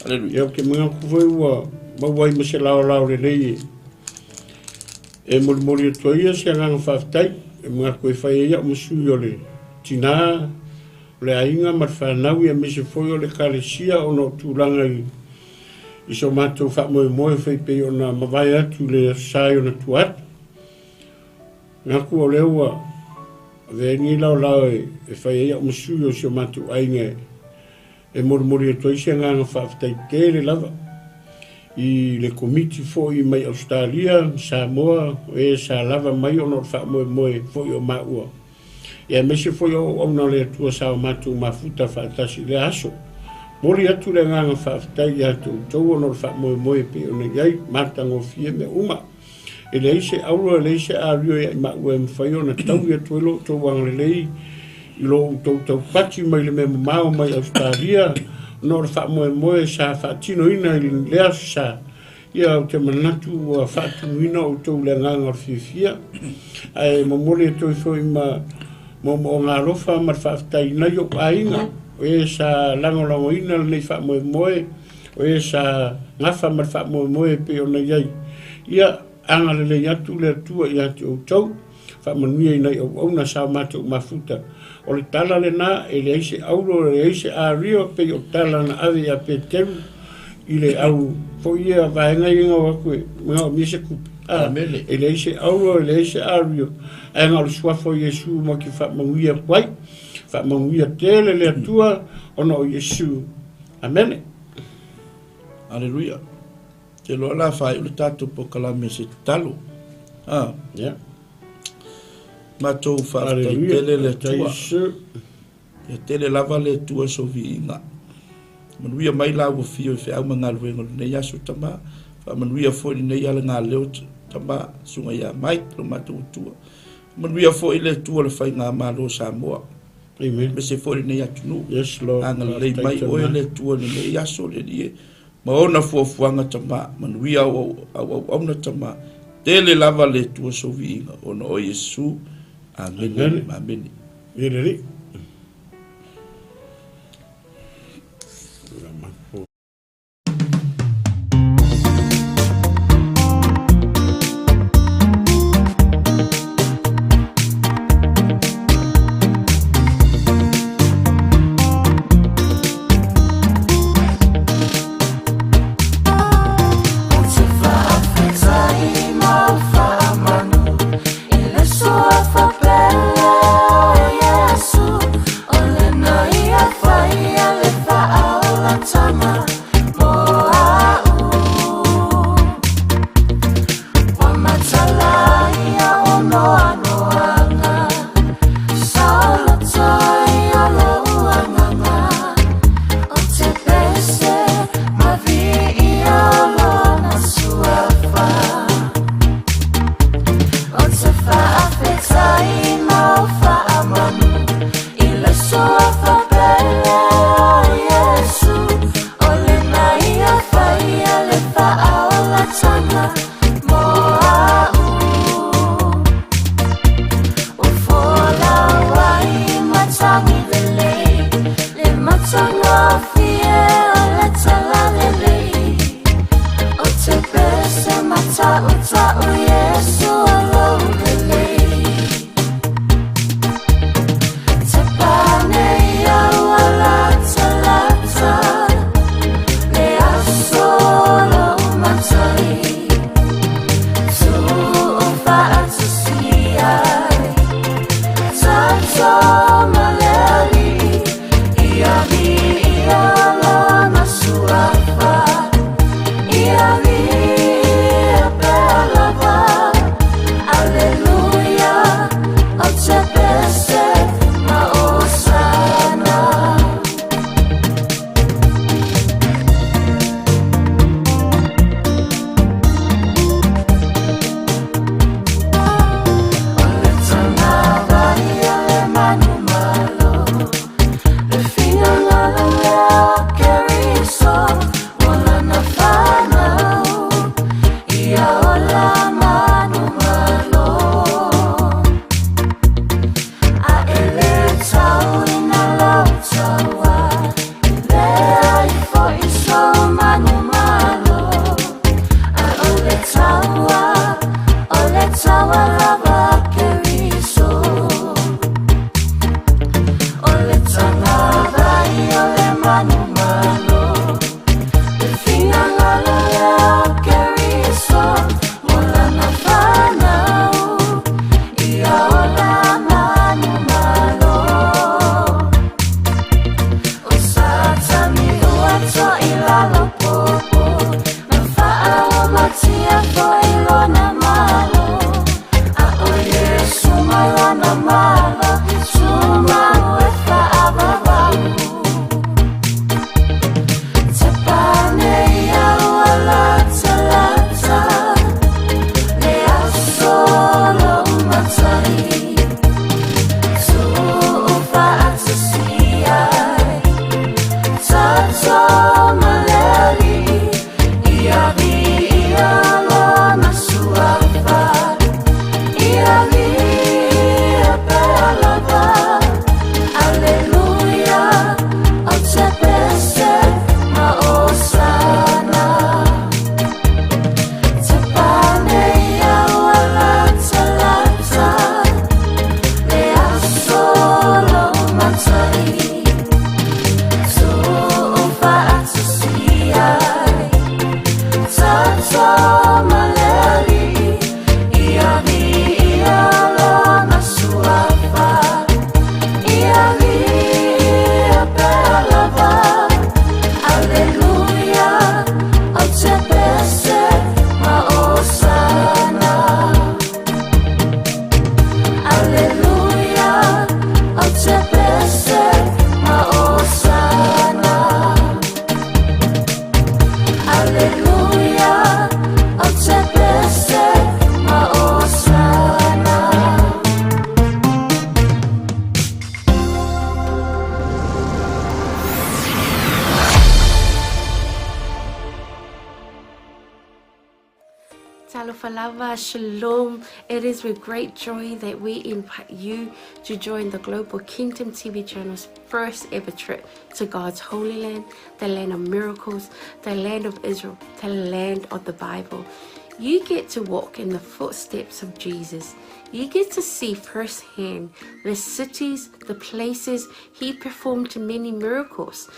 Aleluia. Ia, ou te manatu foi ua maua ai ma se laolao lelei e molimoli atu ai ia se agaga faafetai. E manatu e fai ai au ma sui o le tinā, o le aiga ma le fanau, aemaise foi o le Ekalesia ona o tulaga i i so matou faamoemoe foi pei ona mavae atu i le Aso Sa i ona tua atu. Manatu o lea ua avea ai lenei laolao e fai ai au ma sui o si o matou aiga e molimoli atu ai se agaga faafetai tele lava i le Komiti foi mai Ausetalia ma Samoa o e sa lava mai ona o le faamoemoe foi o maua ia aemaise foi o auauna a le Atua sa o matou mafuta faatasi i lea aso. Momoli atu le agaga faafetai ia te outou ona o le faamoemoe e pei ona i ai, matagofie mea uma. E leai se auro, e leai se ario ia i maua e mafai ona taui atu ai lo outou agalelei i lo outou taupati mai le mea mamao mai Ausetalia, ona o le faamoemoe sa faatinoina i lea aso sa. Ia, ou te manatu ua faatumuina outou i le agaga o le fiafia, ae momoli atu ai foi ma moomooga alofa ma le faafetai i nai ou aiga, o e sa lagolagoina lenei faamoemoe, O e sa gafa ma le faamoemoe e pei ona i ai. Ia, agalelei atu le Atua ia te outou, faamanuia i nai auauna sa o matou mafuta. O le tala lena, e leai se auro, e leai se ario, e pei o tala na ave ia Peteru i le au foi ia vaega ia na o atu e manaomia se tupe. A, e leai se auro, e leai se ario, ae na o le suafa o Iesu ma te faamanuia atu ai. Faamanuia tele le Atua ona o Iesu. Amene. Aleluia. Te loa la whai le tātou pokalame se tatalo. Ah. Yeah. Matou whaafetai tele le Atua. Ia tele lava le Atua so viiga. Manuia mai la ua fio i feau ma galuega o lenei aso tama. Faamanuia foi lenei ala ngā leo tama sunga ia Mike lo matou Atua. Manuia foi le Atua le whai ngā malo Samoa. Amen. Aemaise foi lenei atunuu. Yes, Lord. Agalelei mai oe le Atua i lenei aso, le Alii e, ma ona fuafuaga tama, manuia au auauna tama, tele lava le Atua sou viiga, ona o Iesu. Amene ma amene. Ia le Alii. Talofa shalom. It is with great joy that we invite you to join the Global Kingdom TV channel's first ever trip to God's holy land, the land of miracles, the land of Israel, the land of the Bible. You get to walk in the footsteps of Jesus. You get to see firsthand the cities, the places he performed many miracles.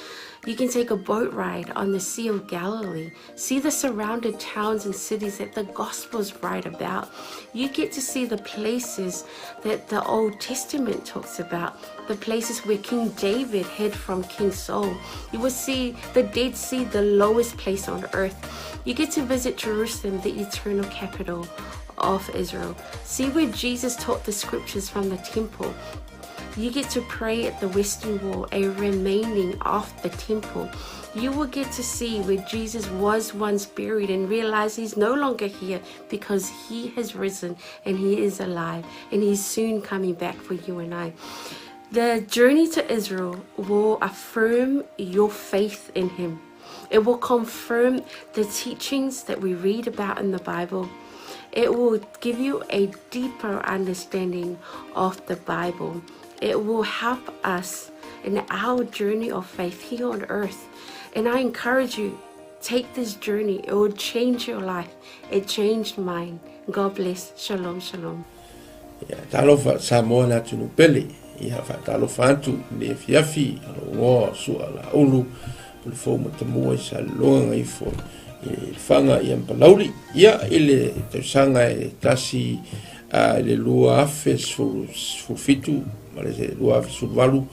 You can take a boat ride on the Sea of Galilee, see the surrounded towns and cities that the Gospels write about. You get to see the places that the Old Testament talks about, the places where King David hid from King Saul. You will see the Dead Sea, the lowest place on earth. You get to visit Jerusalem, the eternal capital of Israel. See where Jesus taught the scriptures from the temple. You get to pray at the Western Wall, a remaining of the temple. You will get to see where Jesus was once buried and realize he's no longer here because he has risen and he is alive and he's soon coming back for you and I. The journey to Israel will affirm your faith in him. It will confirm the teachings that we read about in the Bible. It will give you a deeper understanding of the Bible. It will help us in our journey of faith here on earth. And I encourage you, take this journey. It will change your life. It changed mine. God bless. Shalom, shalom. Ia, talofa Samoa le atunuu pele. Ia, faatalofa atu i le afiafi, lou igoa o Sua Laulu, Pulefou Matamua i Salelologa Gagaifo i Lefaga ia ma Palauli. Ia, i le tausaga e tasi i le 2017 ma le 2018,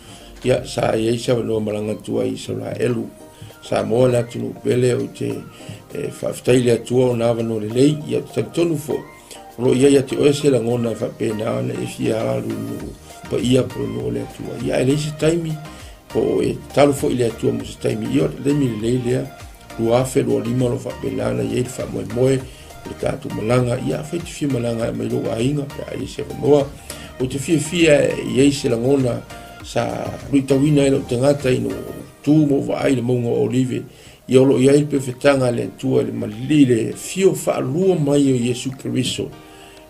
ia, sa i ai se avanoa malaga atu ai i Saulaelu, Samoa le atunuu pele. Ou te faafetai i le Atua ona avanoa lelei. Ia, ou te talitonu foi, O lo o i ai ia te oe se lagona e faapena ona e fia alu i nuu paia po o le nuu o le Atua. Ia, ae leai se taimi, po o e tatalo foi i le Atua mo se taimi. Ia, o le taimi lelei lea, 2025 o lo o faapena ona i ai le faamoemoe o le tatou malaga. Ia, afai e te fia malaga e aumai lou aiga pe a i ai se avanoa. Ou te fiafia e i ai se lagona sa luitauina ai lou tagata ina ua ou tu ma ou vaai i le mauga o Olive. Ia o lo o i ai le pefetaga a le Atua i le malili i le afio faalua mai o Iesu Keriso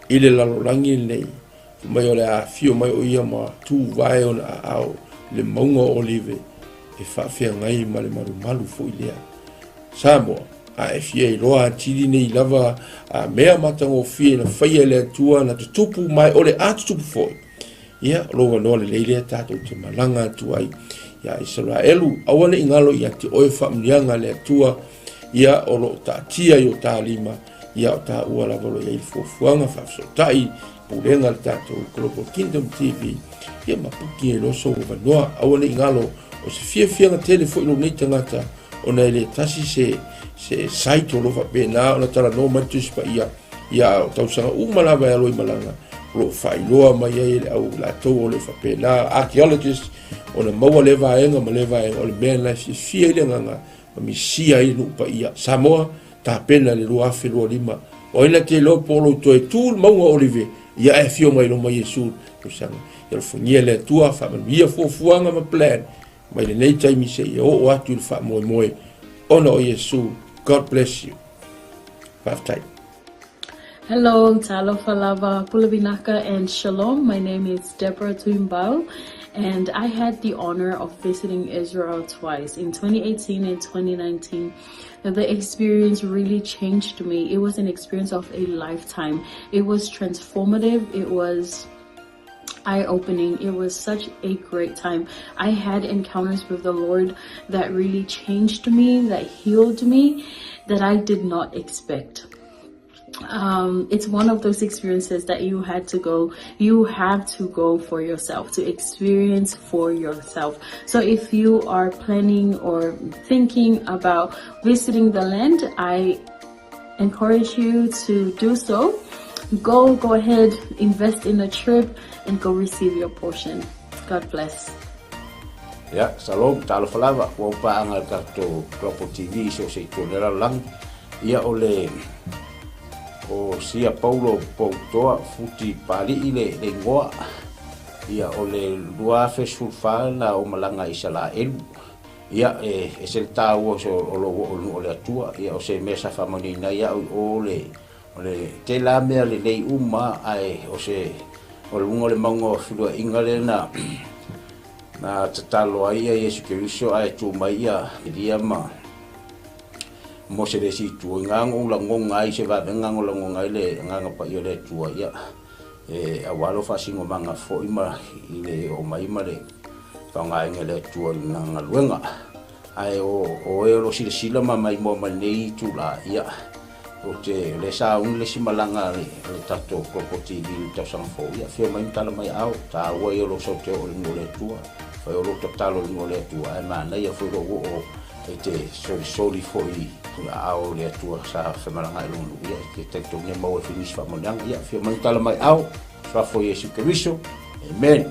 i le lalolagi lenei, fai mai o le a afio mai o ia ma tuvae ona aao i le mauga o Olive e faafeagai ma le malumalu foi lea. Samoa, a e fia iloa atili nei lava a mea matagofie na faia e le Atua na tutupu ma e o le a tutupu foi, Ia, o lou avanoa lelei lea tatou te malaga atu ai iā Isaraelu. Aua ne i galo ia te oe faamanuiaga a le Atua, ia o lo o taatia i o ta lima, ia o taua lava o lo o i ai le fuafuaga faafesootai, pulega a le tatou Global Kingdom TV, ia ma puki ai loa sou avanoa. Aua ne i galo, o se fiafiaga tele foi lou nei tagata, ona e le tasi se, se site o lo o faapena ona talanoa mai le Tusi Paia, Ia, o tausaga uma lava e alo i malaga, o lo o faailoa mai ai e le au latou o le faapena, archaeologist, ona maua lea vaega ma lea vaega, o le mea lena e fiafia ai le agaga ma misia ai le nuu paia. Samoa, tapena le 2025. O ai na te iloa po o lou toe tu le mauga o Olive, ia ae afio mai loma Iesu le tausaga. Ia alofagia le Atua, faamanuia fuafuaga ma plan mai lenei taimi seia oo atu i le faamoemoe ona o Iesu. God bless you. Faafetai. Hello, talofa lava, pule vinaka and shalom. My name is Deborah Tuimbau and I had the honor of visiting Israel twice in 2018 and 2019. The experience really changed me. It was an experience of a lifetime. It was transformative. It was eye-opening. It was such a great time. I had encounters with the Lord that really changed me, that healed me, that I did not expect. It's one of those experiences that you had to go, you have to go for yourself, to experience for yourself. So if you are planning or thinking about visiting the land, I encourage you to do so. Go, go ahead, invest in a trip and go receive your portion. God bless. Ia, shalom, talofa lava, ua ou paaga i le tatou Global TV i so o se itu o le lalolagi. Ia, o le, o Sia Paulo Poutoa Futi Pali'i le, le igoa. Ia, o le 2014 na ou malaga i Isalaelu. Ia, e ese le taua o se, o lou oo i le nuu o le Atua. Ia, o se mea sa faamanuiaina ai au i o le, O le tela mea lelei uma ae o se o luga o le mauga o feluaiga lea na na tatalo ai ia Iesu Keriso ae tu mai ia Elia ma Mose le isi itu. I nga ou lagoga ai se vavega o lagoga ai le Agaga Paia o le Atua ia e aua lou faasinomaga foi ma i le oo mai ma le faaaogaina e le Atua i lana galuega. Ae o o e o lo o silasila ma maimoa mai lenei itula, ia, ou te, o lea sa uni le isi malaga a le, a le tatou Global TV i le tausaga fou, ia, afio mai ma tala mai aao, taua ia o lou sau te oo i le nuu o le Atua. Fai o lou tatalo i le nuu o le Atua, ae manaia foi lou oo e te solisoli foi i aao o le Atua sa femalagaai i lona nuu, ia, e te talitonu e maua ai foi nisi faamanuiaga. Ia, afio mai ma tala mai aao. Suafa o Iesu Keriso. Amen.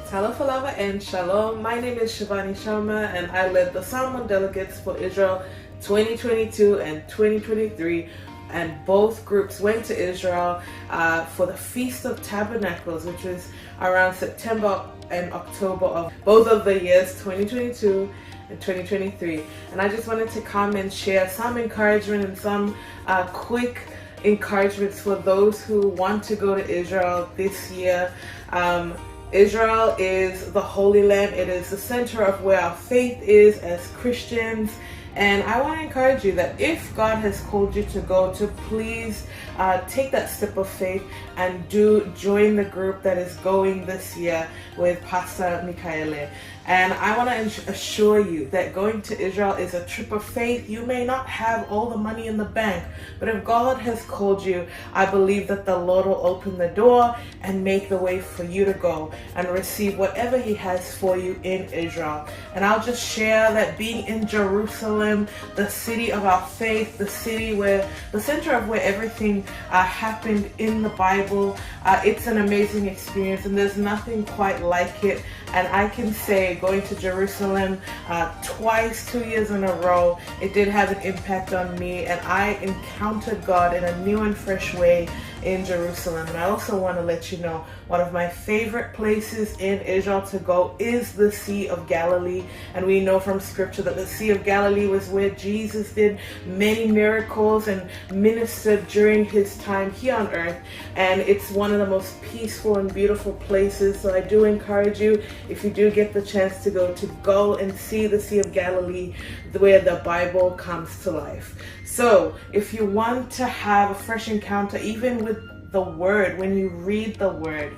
Talofa lava and shalom. My name is Shivani Sharma and I led the Samoan delegates for Israel 2022 and 2023 and both groups went to Israel uh, for the Feast of Tabernacles, which was around September and October of both of the years 2022 and 2023. And I just wanted to come and share some encouragement and some uh, quick encouragements for those who want to go to Israel this year. Um, Israel is the Holy Land. It is the center of where our faith is as Christians. And I want to encourage you that if God has called you to go, to please uh, take that step of faith and do join the group that is going this year with Pastor Mikaele. And I want to assure you that going to Israel is a trip of faith. You may not have all the money in the bank, but if God has called you, I believe that the Lord will open the door and make the way for you to go and receive whatever He has for you in Israel. And I'll just share that being in Jerusalem, the city of our faith, the city where the center of where everything uh, happened in the Bible, uh, it's an amazing experience, and there's nothing quite like it. And I can say, going to Jerusalem uh, twice, two years in a row, it did have an impact on me, and I encountered God in a new and fresh way in Jerusalem. And I also want to let you know one of my favorite places in Israel to go is the Sea of Galilee. And we know from scripture that the Sea of Galilee was where Jesus did many miracles and ministered during his time here on earth. And it's one of the most peaceful and beautiful places. So I do encourage you, if you do get the chance to go, to go and see the Sea of Galilee where the Bible comes to life. So if you want to have a fresh encounter, even with the Word, when you read the Word,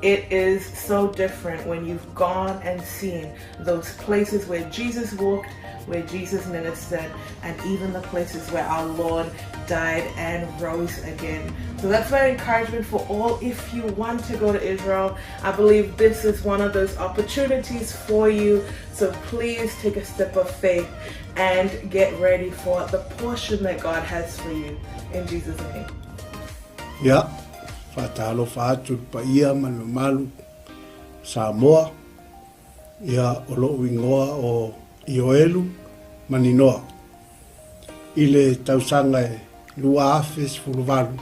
it is so different when you've gone and seen those places where Jesus walked, where Jesus ministered, and even the places where our Lord died and rose again. So that's my encouragement for all. If you want to go to Israel, I believe this is one of those opportunities for you. So please take a step of faith and get ready for the portion that God has for you. In Jesus' name. Ia, faatalofa atu i le paia ma le mamalu Samoa, ia o lo'u igoa o Ioelu Maninoa. I le tausaga e 2018,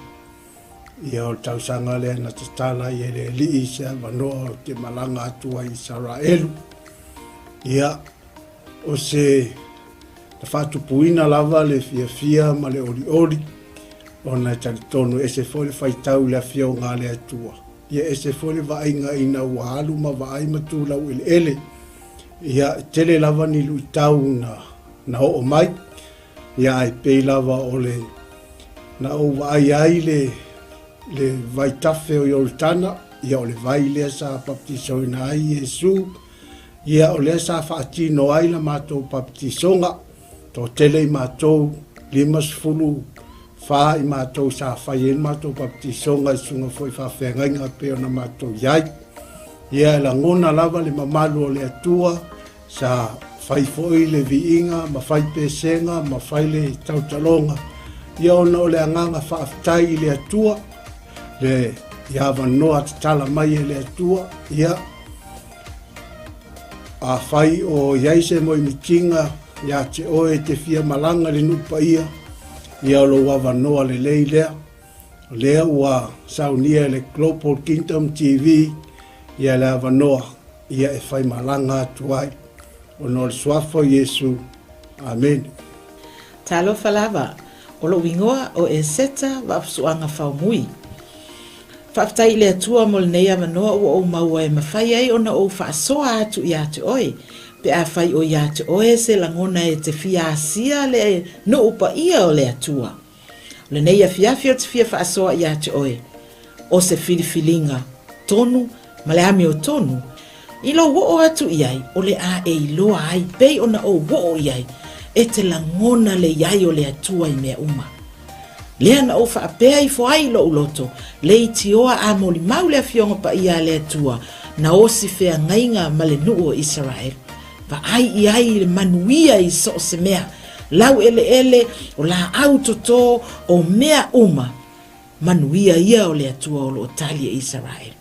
ia o le tausaga lea na tatala ai e le Alii se avanoa ou te malaga atu ai i Isaraelu. Ia, o se na faatupuina lava le fiafia ma le olioli, ona e talitonu e ese foi le faitau i le Afioga a le Atua. Ia ese foi le vaaiga ina ua alu ma vaai ma tu laueleele. Ia, e tele lava ni luitau na, na oo mai, ia ae pei lava o le na ou vaai ai le, le vaitafe o Ioritana, ia o le vai lea sa baptisoina ai Iesu, ia o lea sa faatino ai la matou baptisoga, toatele i matou, 54 i matou sa fai ai le matou baptisoga i susuga foi i faafeagaiga pei ona matou i ai. Ia e lagona lava le mamalu o le Atua, sa fai foi le viiga ma fai pesega ma fai le tautaloga, ia ona o le agaga faafetai i le Atua, le i avanoa tatala mai e le Atua, ia afai o i ai se moemitiga ia te oe e te fia malaga i le nuu paia, ia o lou avanoa lelei lea. O lea ua saunia e le Global Kingdom TV ia le avanoa ia e faimalaga atu ai. Ona o le Suafa o Iesu. Amene. Talofa lava, o lou igoa o Eseta Vaafusuaga Faumui. Faafetai i le Atua mo lenei avanoa ua ou maua e mafai ai ona ou faasoa atu ia te oe, pe afai o ia te oe se lagona e te fia asia le nuu paia o le Atua. O lenei afiafi ou te fia faasoa ia te oe, o se filifiliga tonu ma le amiotonu. I lou oo atu i ai, o le a e iloa ai pei ona ou oo i ai, e te lagona le i ai o le Atua i mea uma. Lea na ou faapea ifo ai i lou loto, leitioa a molimau le Afioga Paia a le Atua, na osi feagaiga ma le nuu o Isaraelu. Vaai i ai i le manuia i so o se mea, laueleele, o laau toto, o mea uma, manuia ia o le Atua o lo o tali e Isaraelu.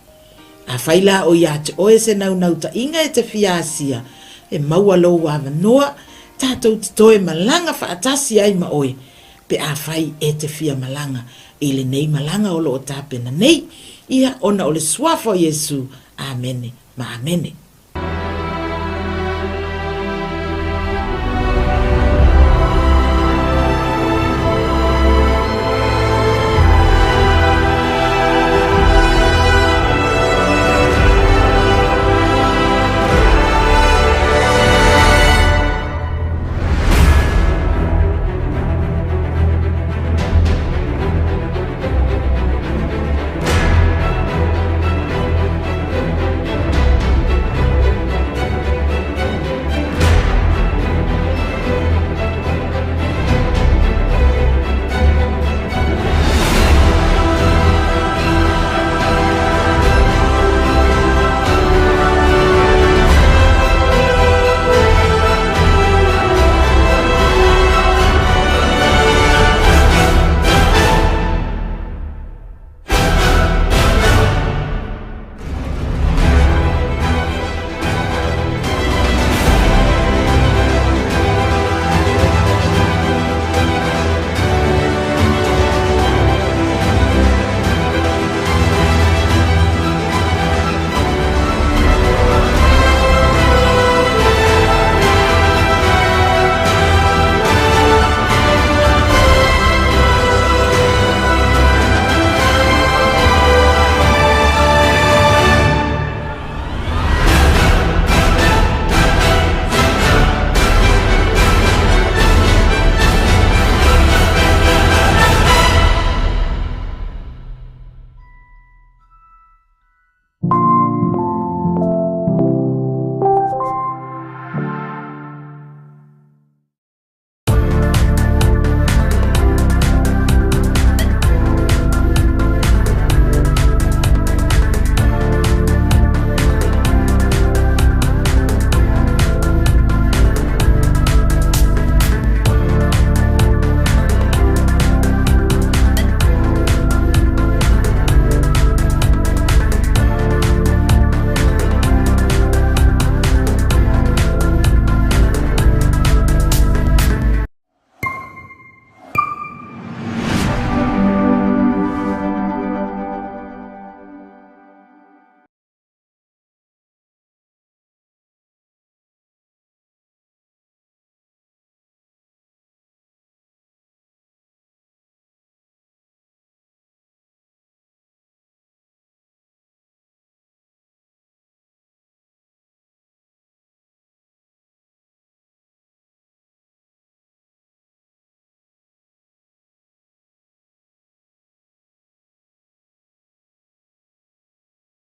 Afai la o ia te oe se naunautai-ga e te fia asia, e maua lou avanoa, tatou te toe malaga faatasi ai ma oe, pe afai e te fia malaga i lenei malaga o lo o tapena nei, ia, ona o le Suafa o Iesu. Amene ma amene.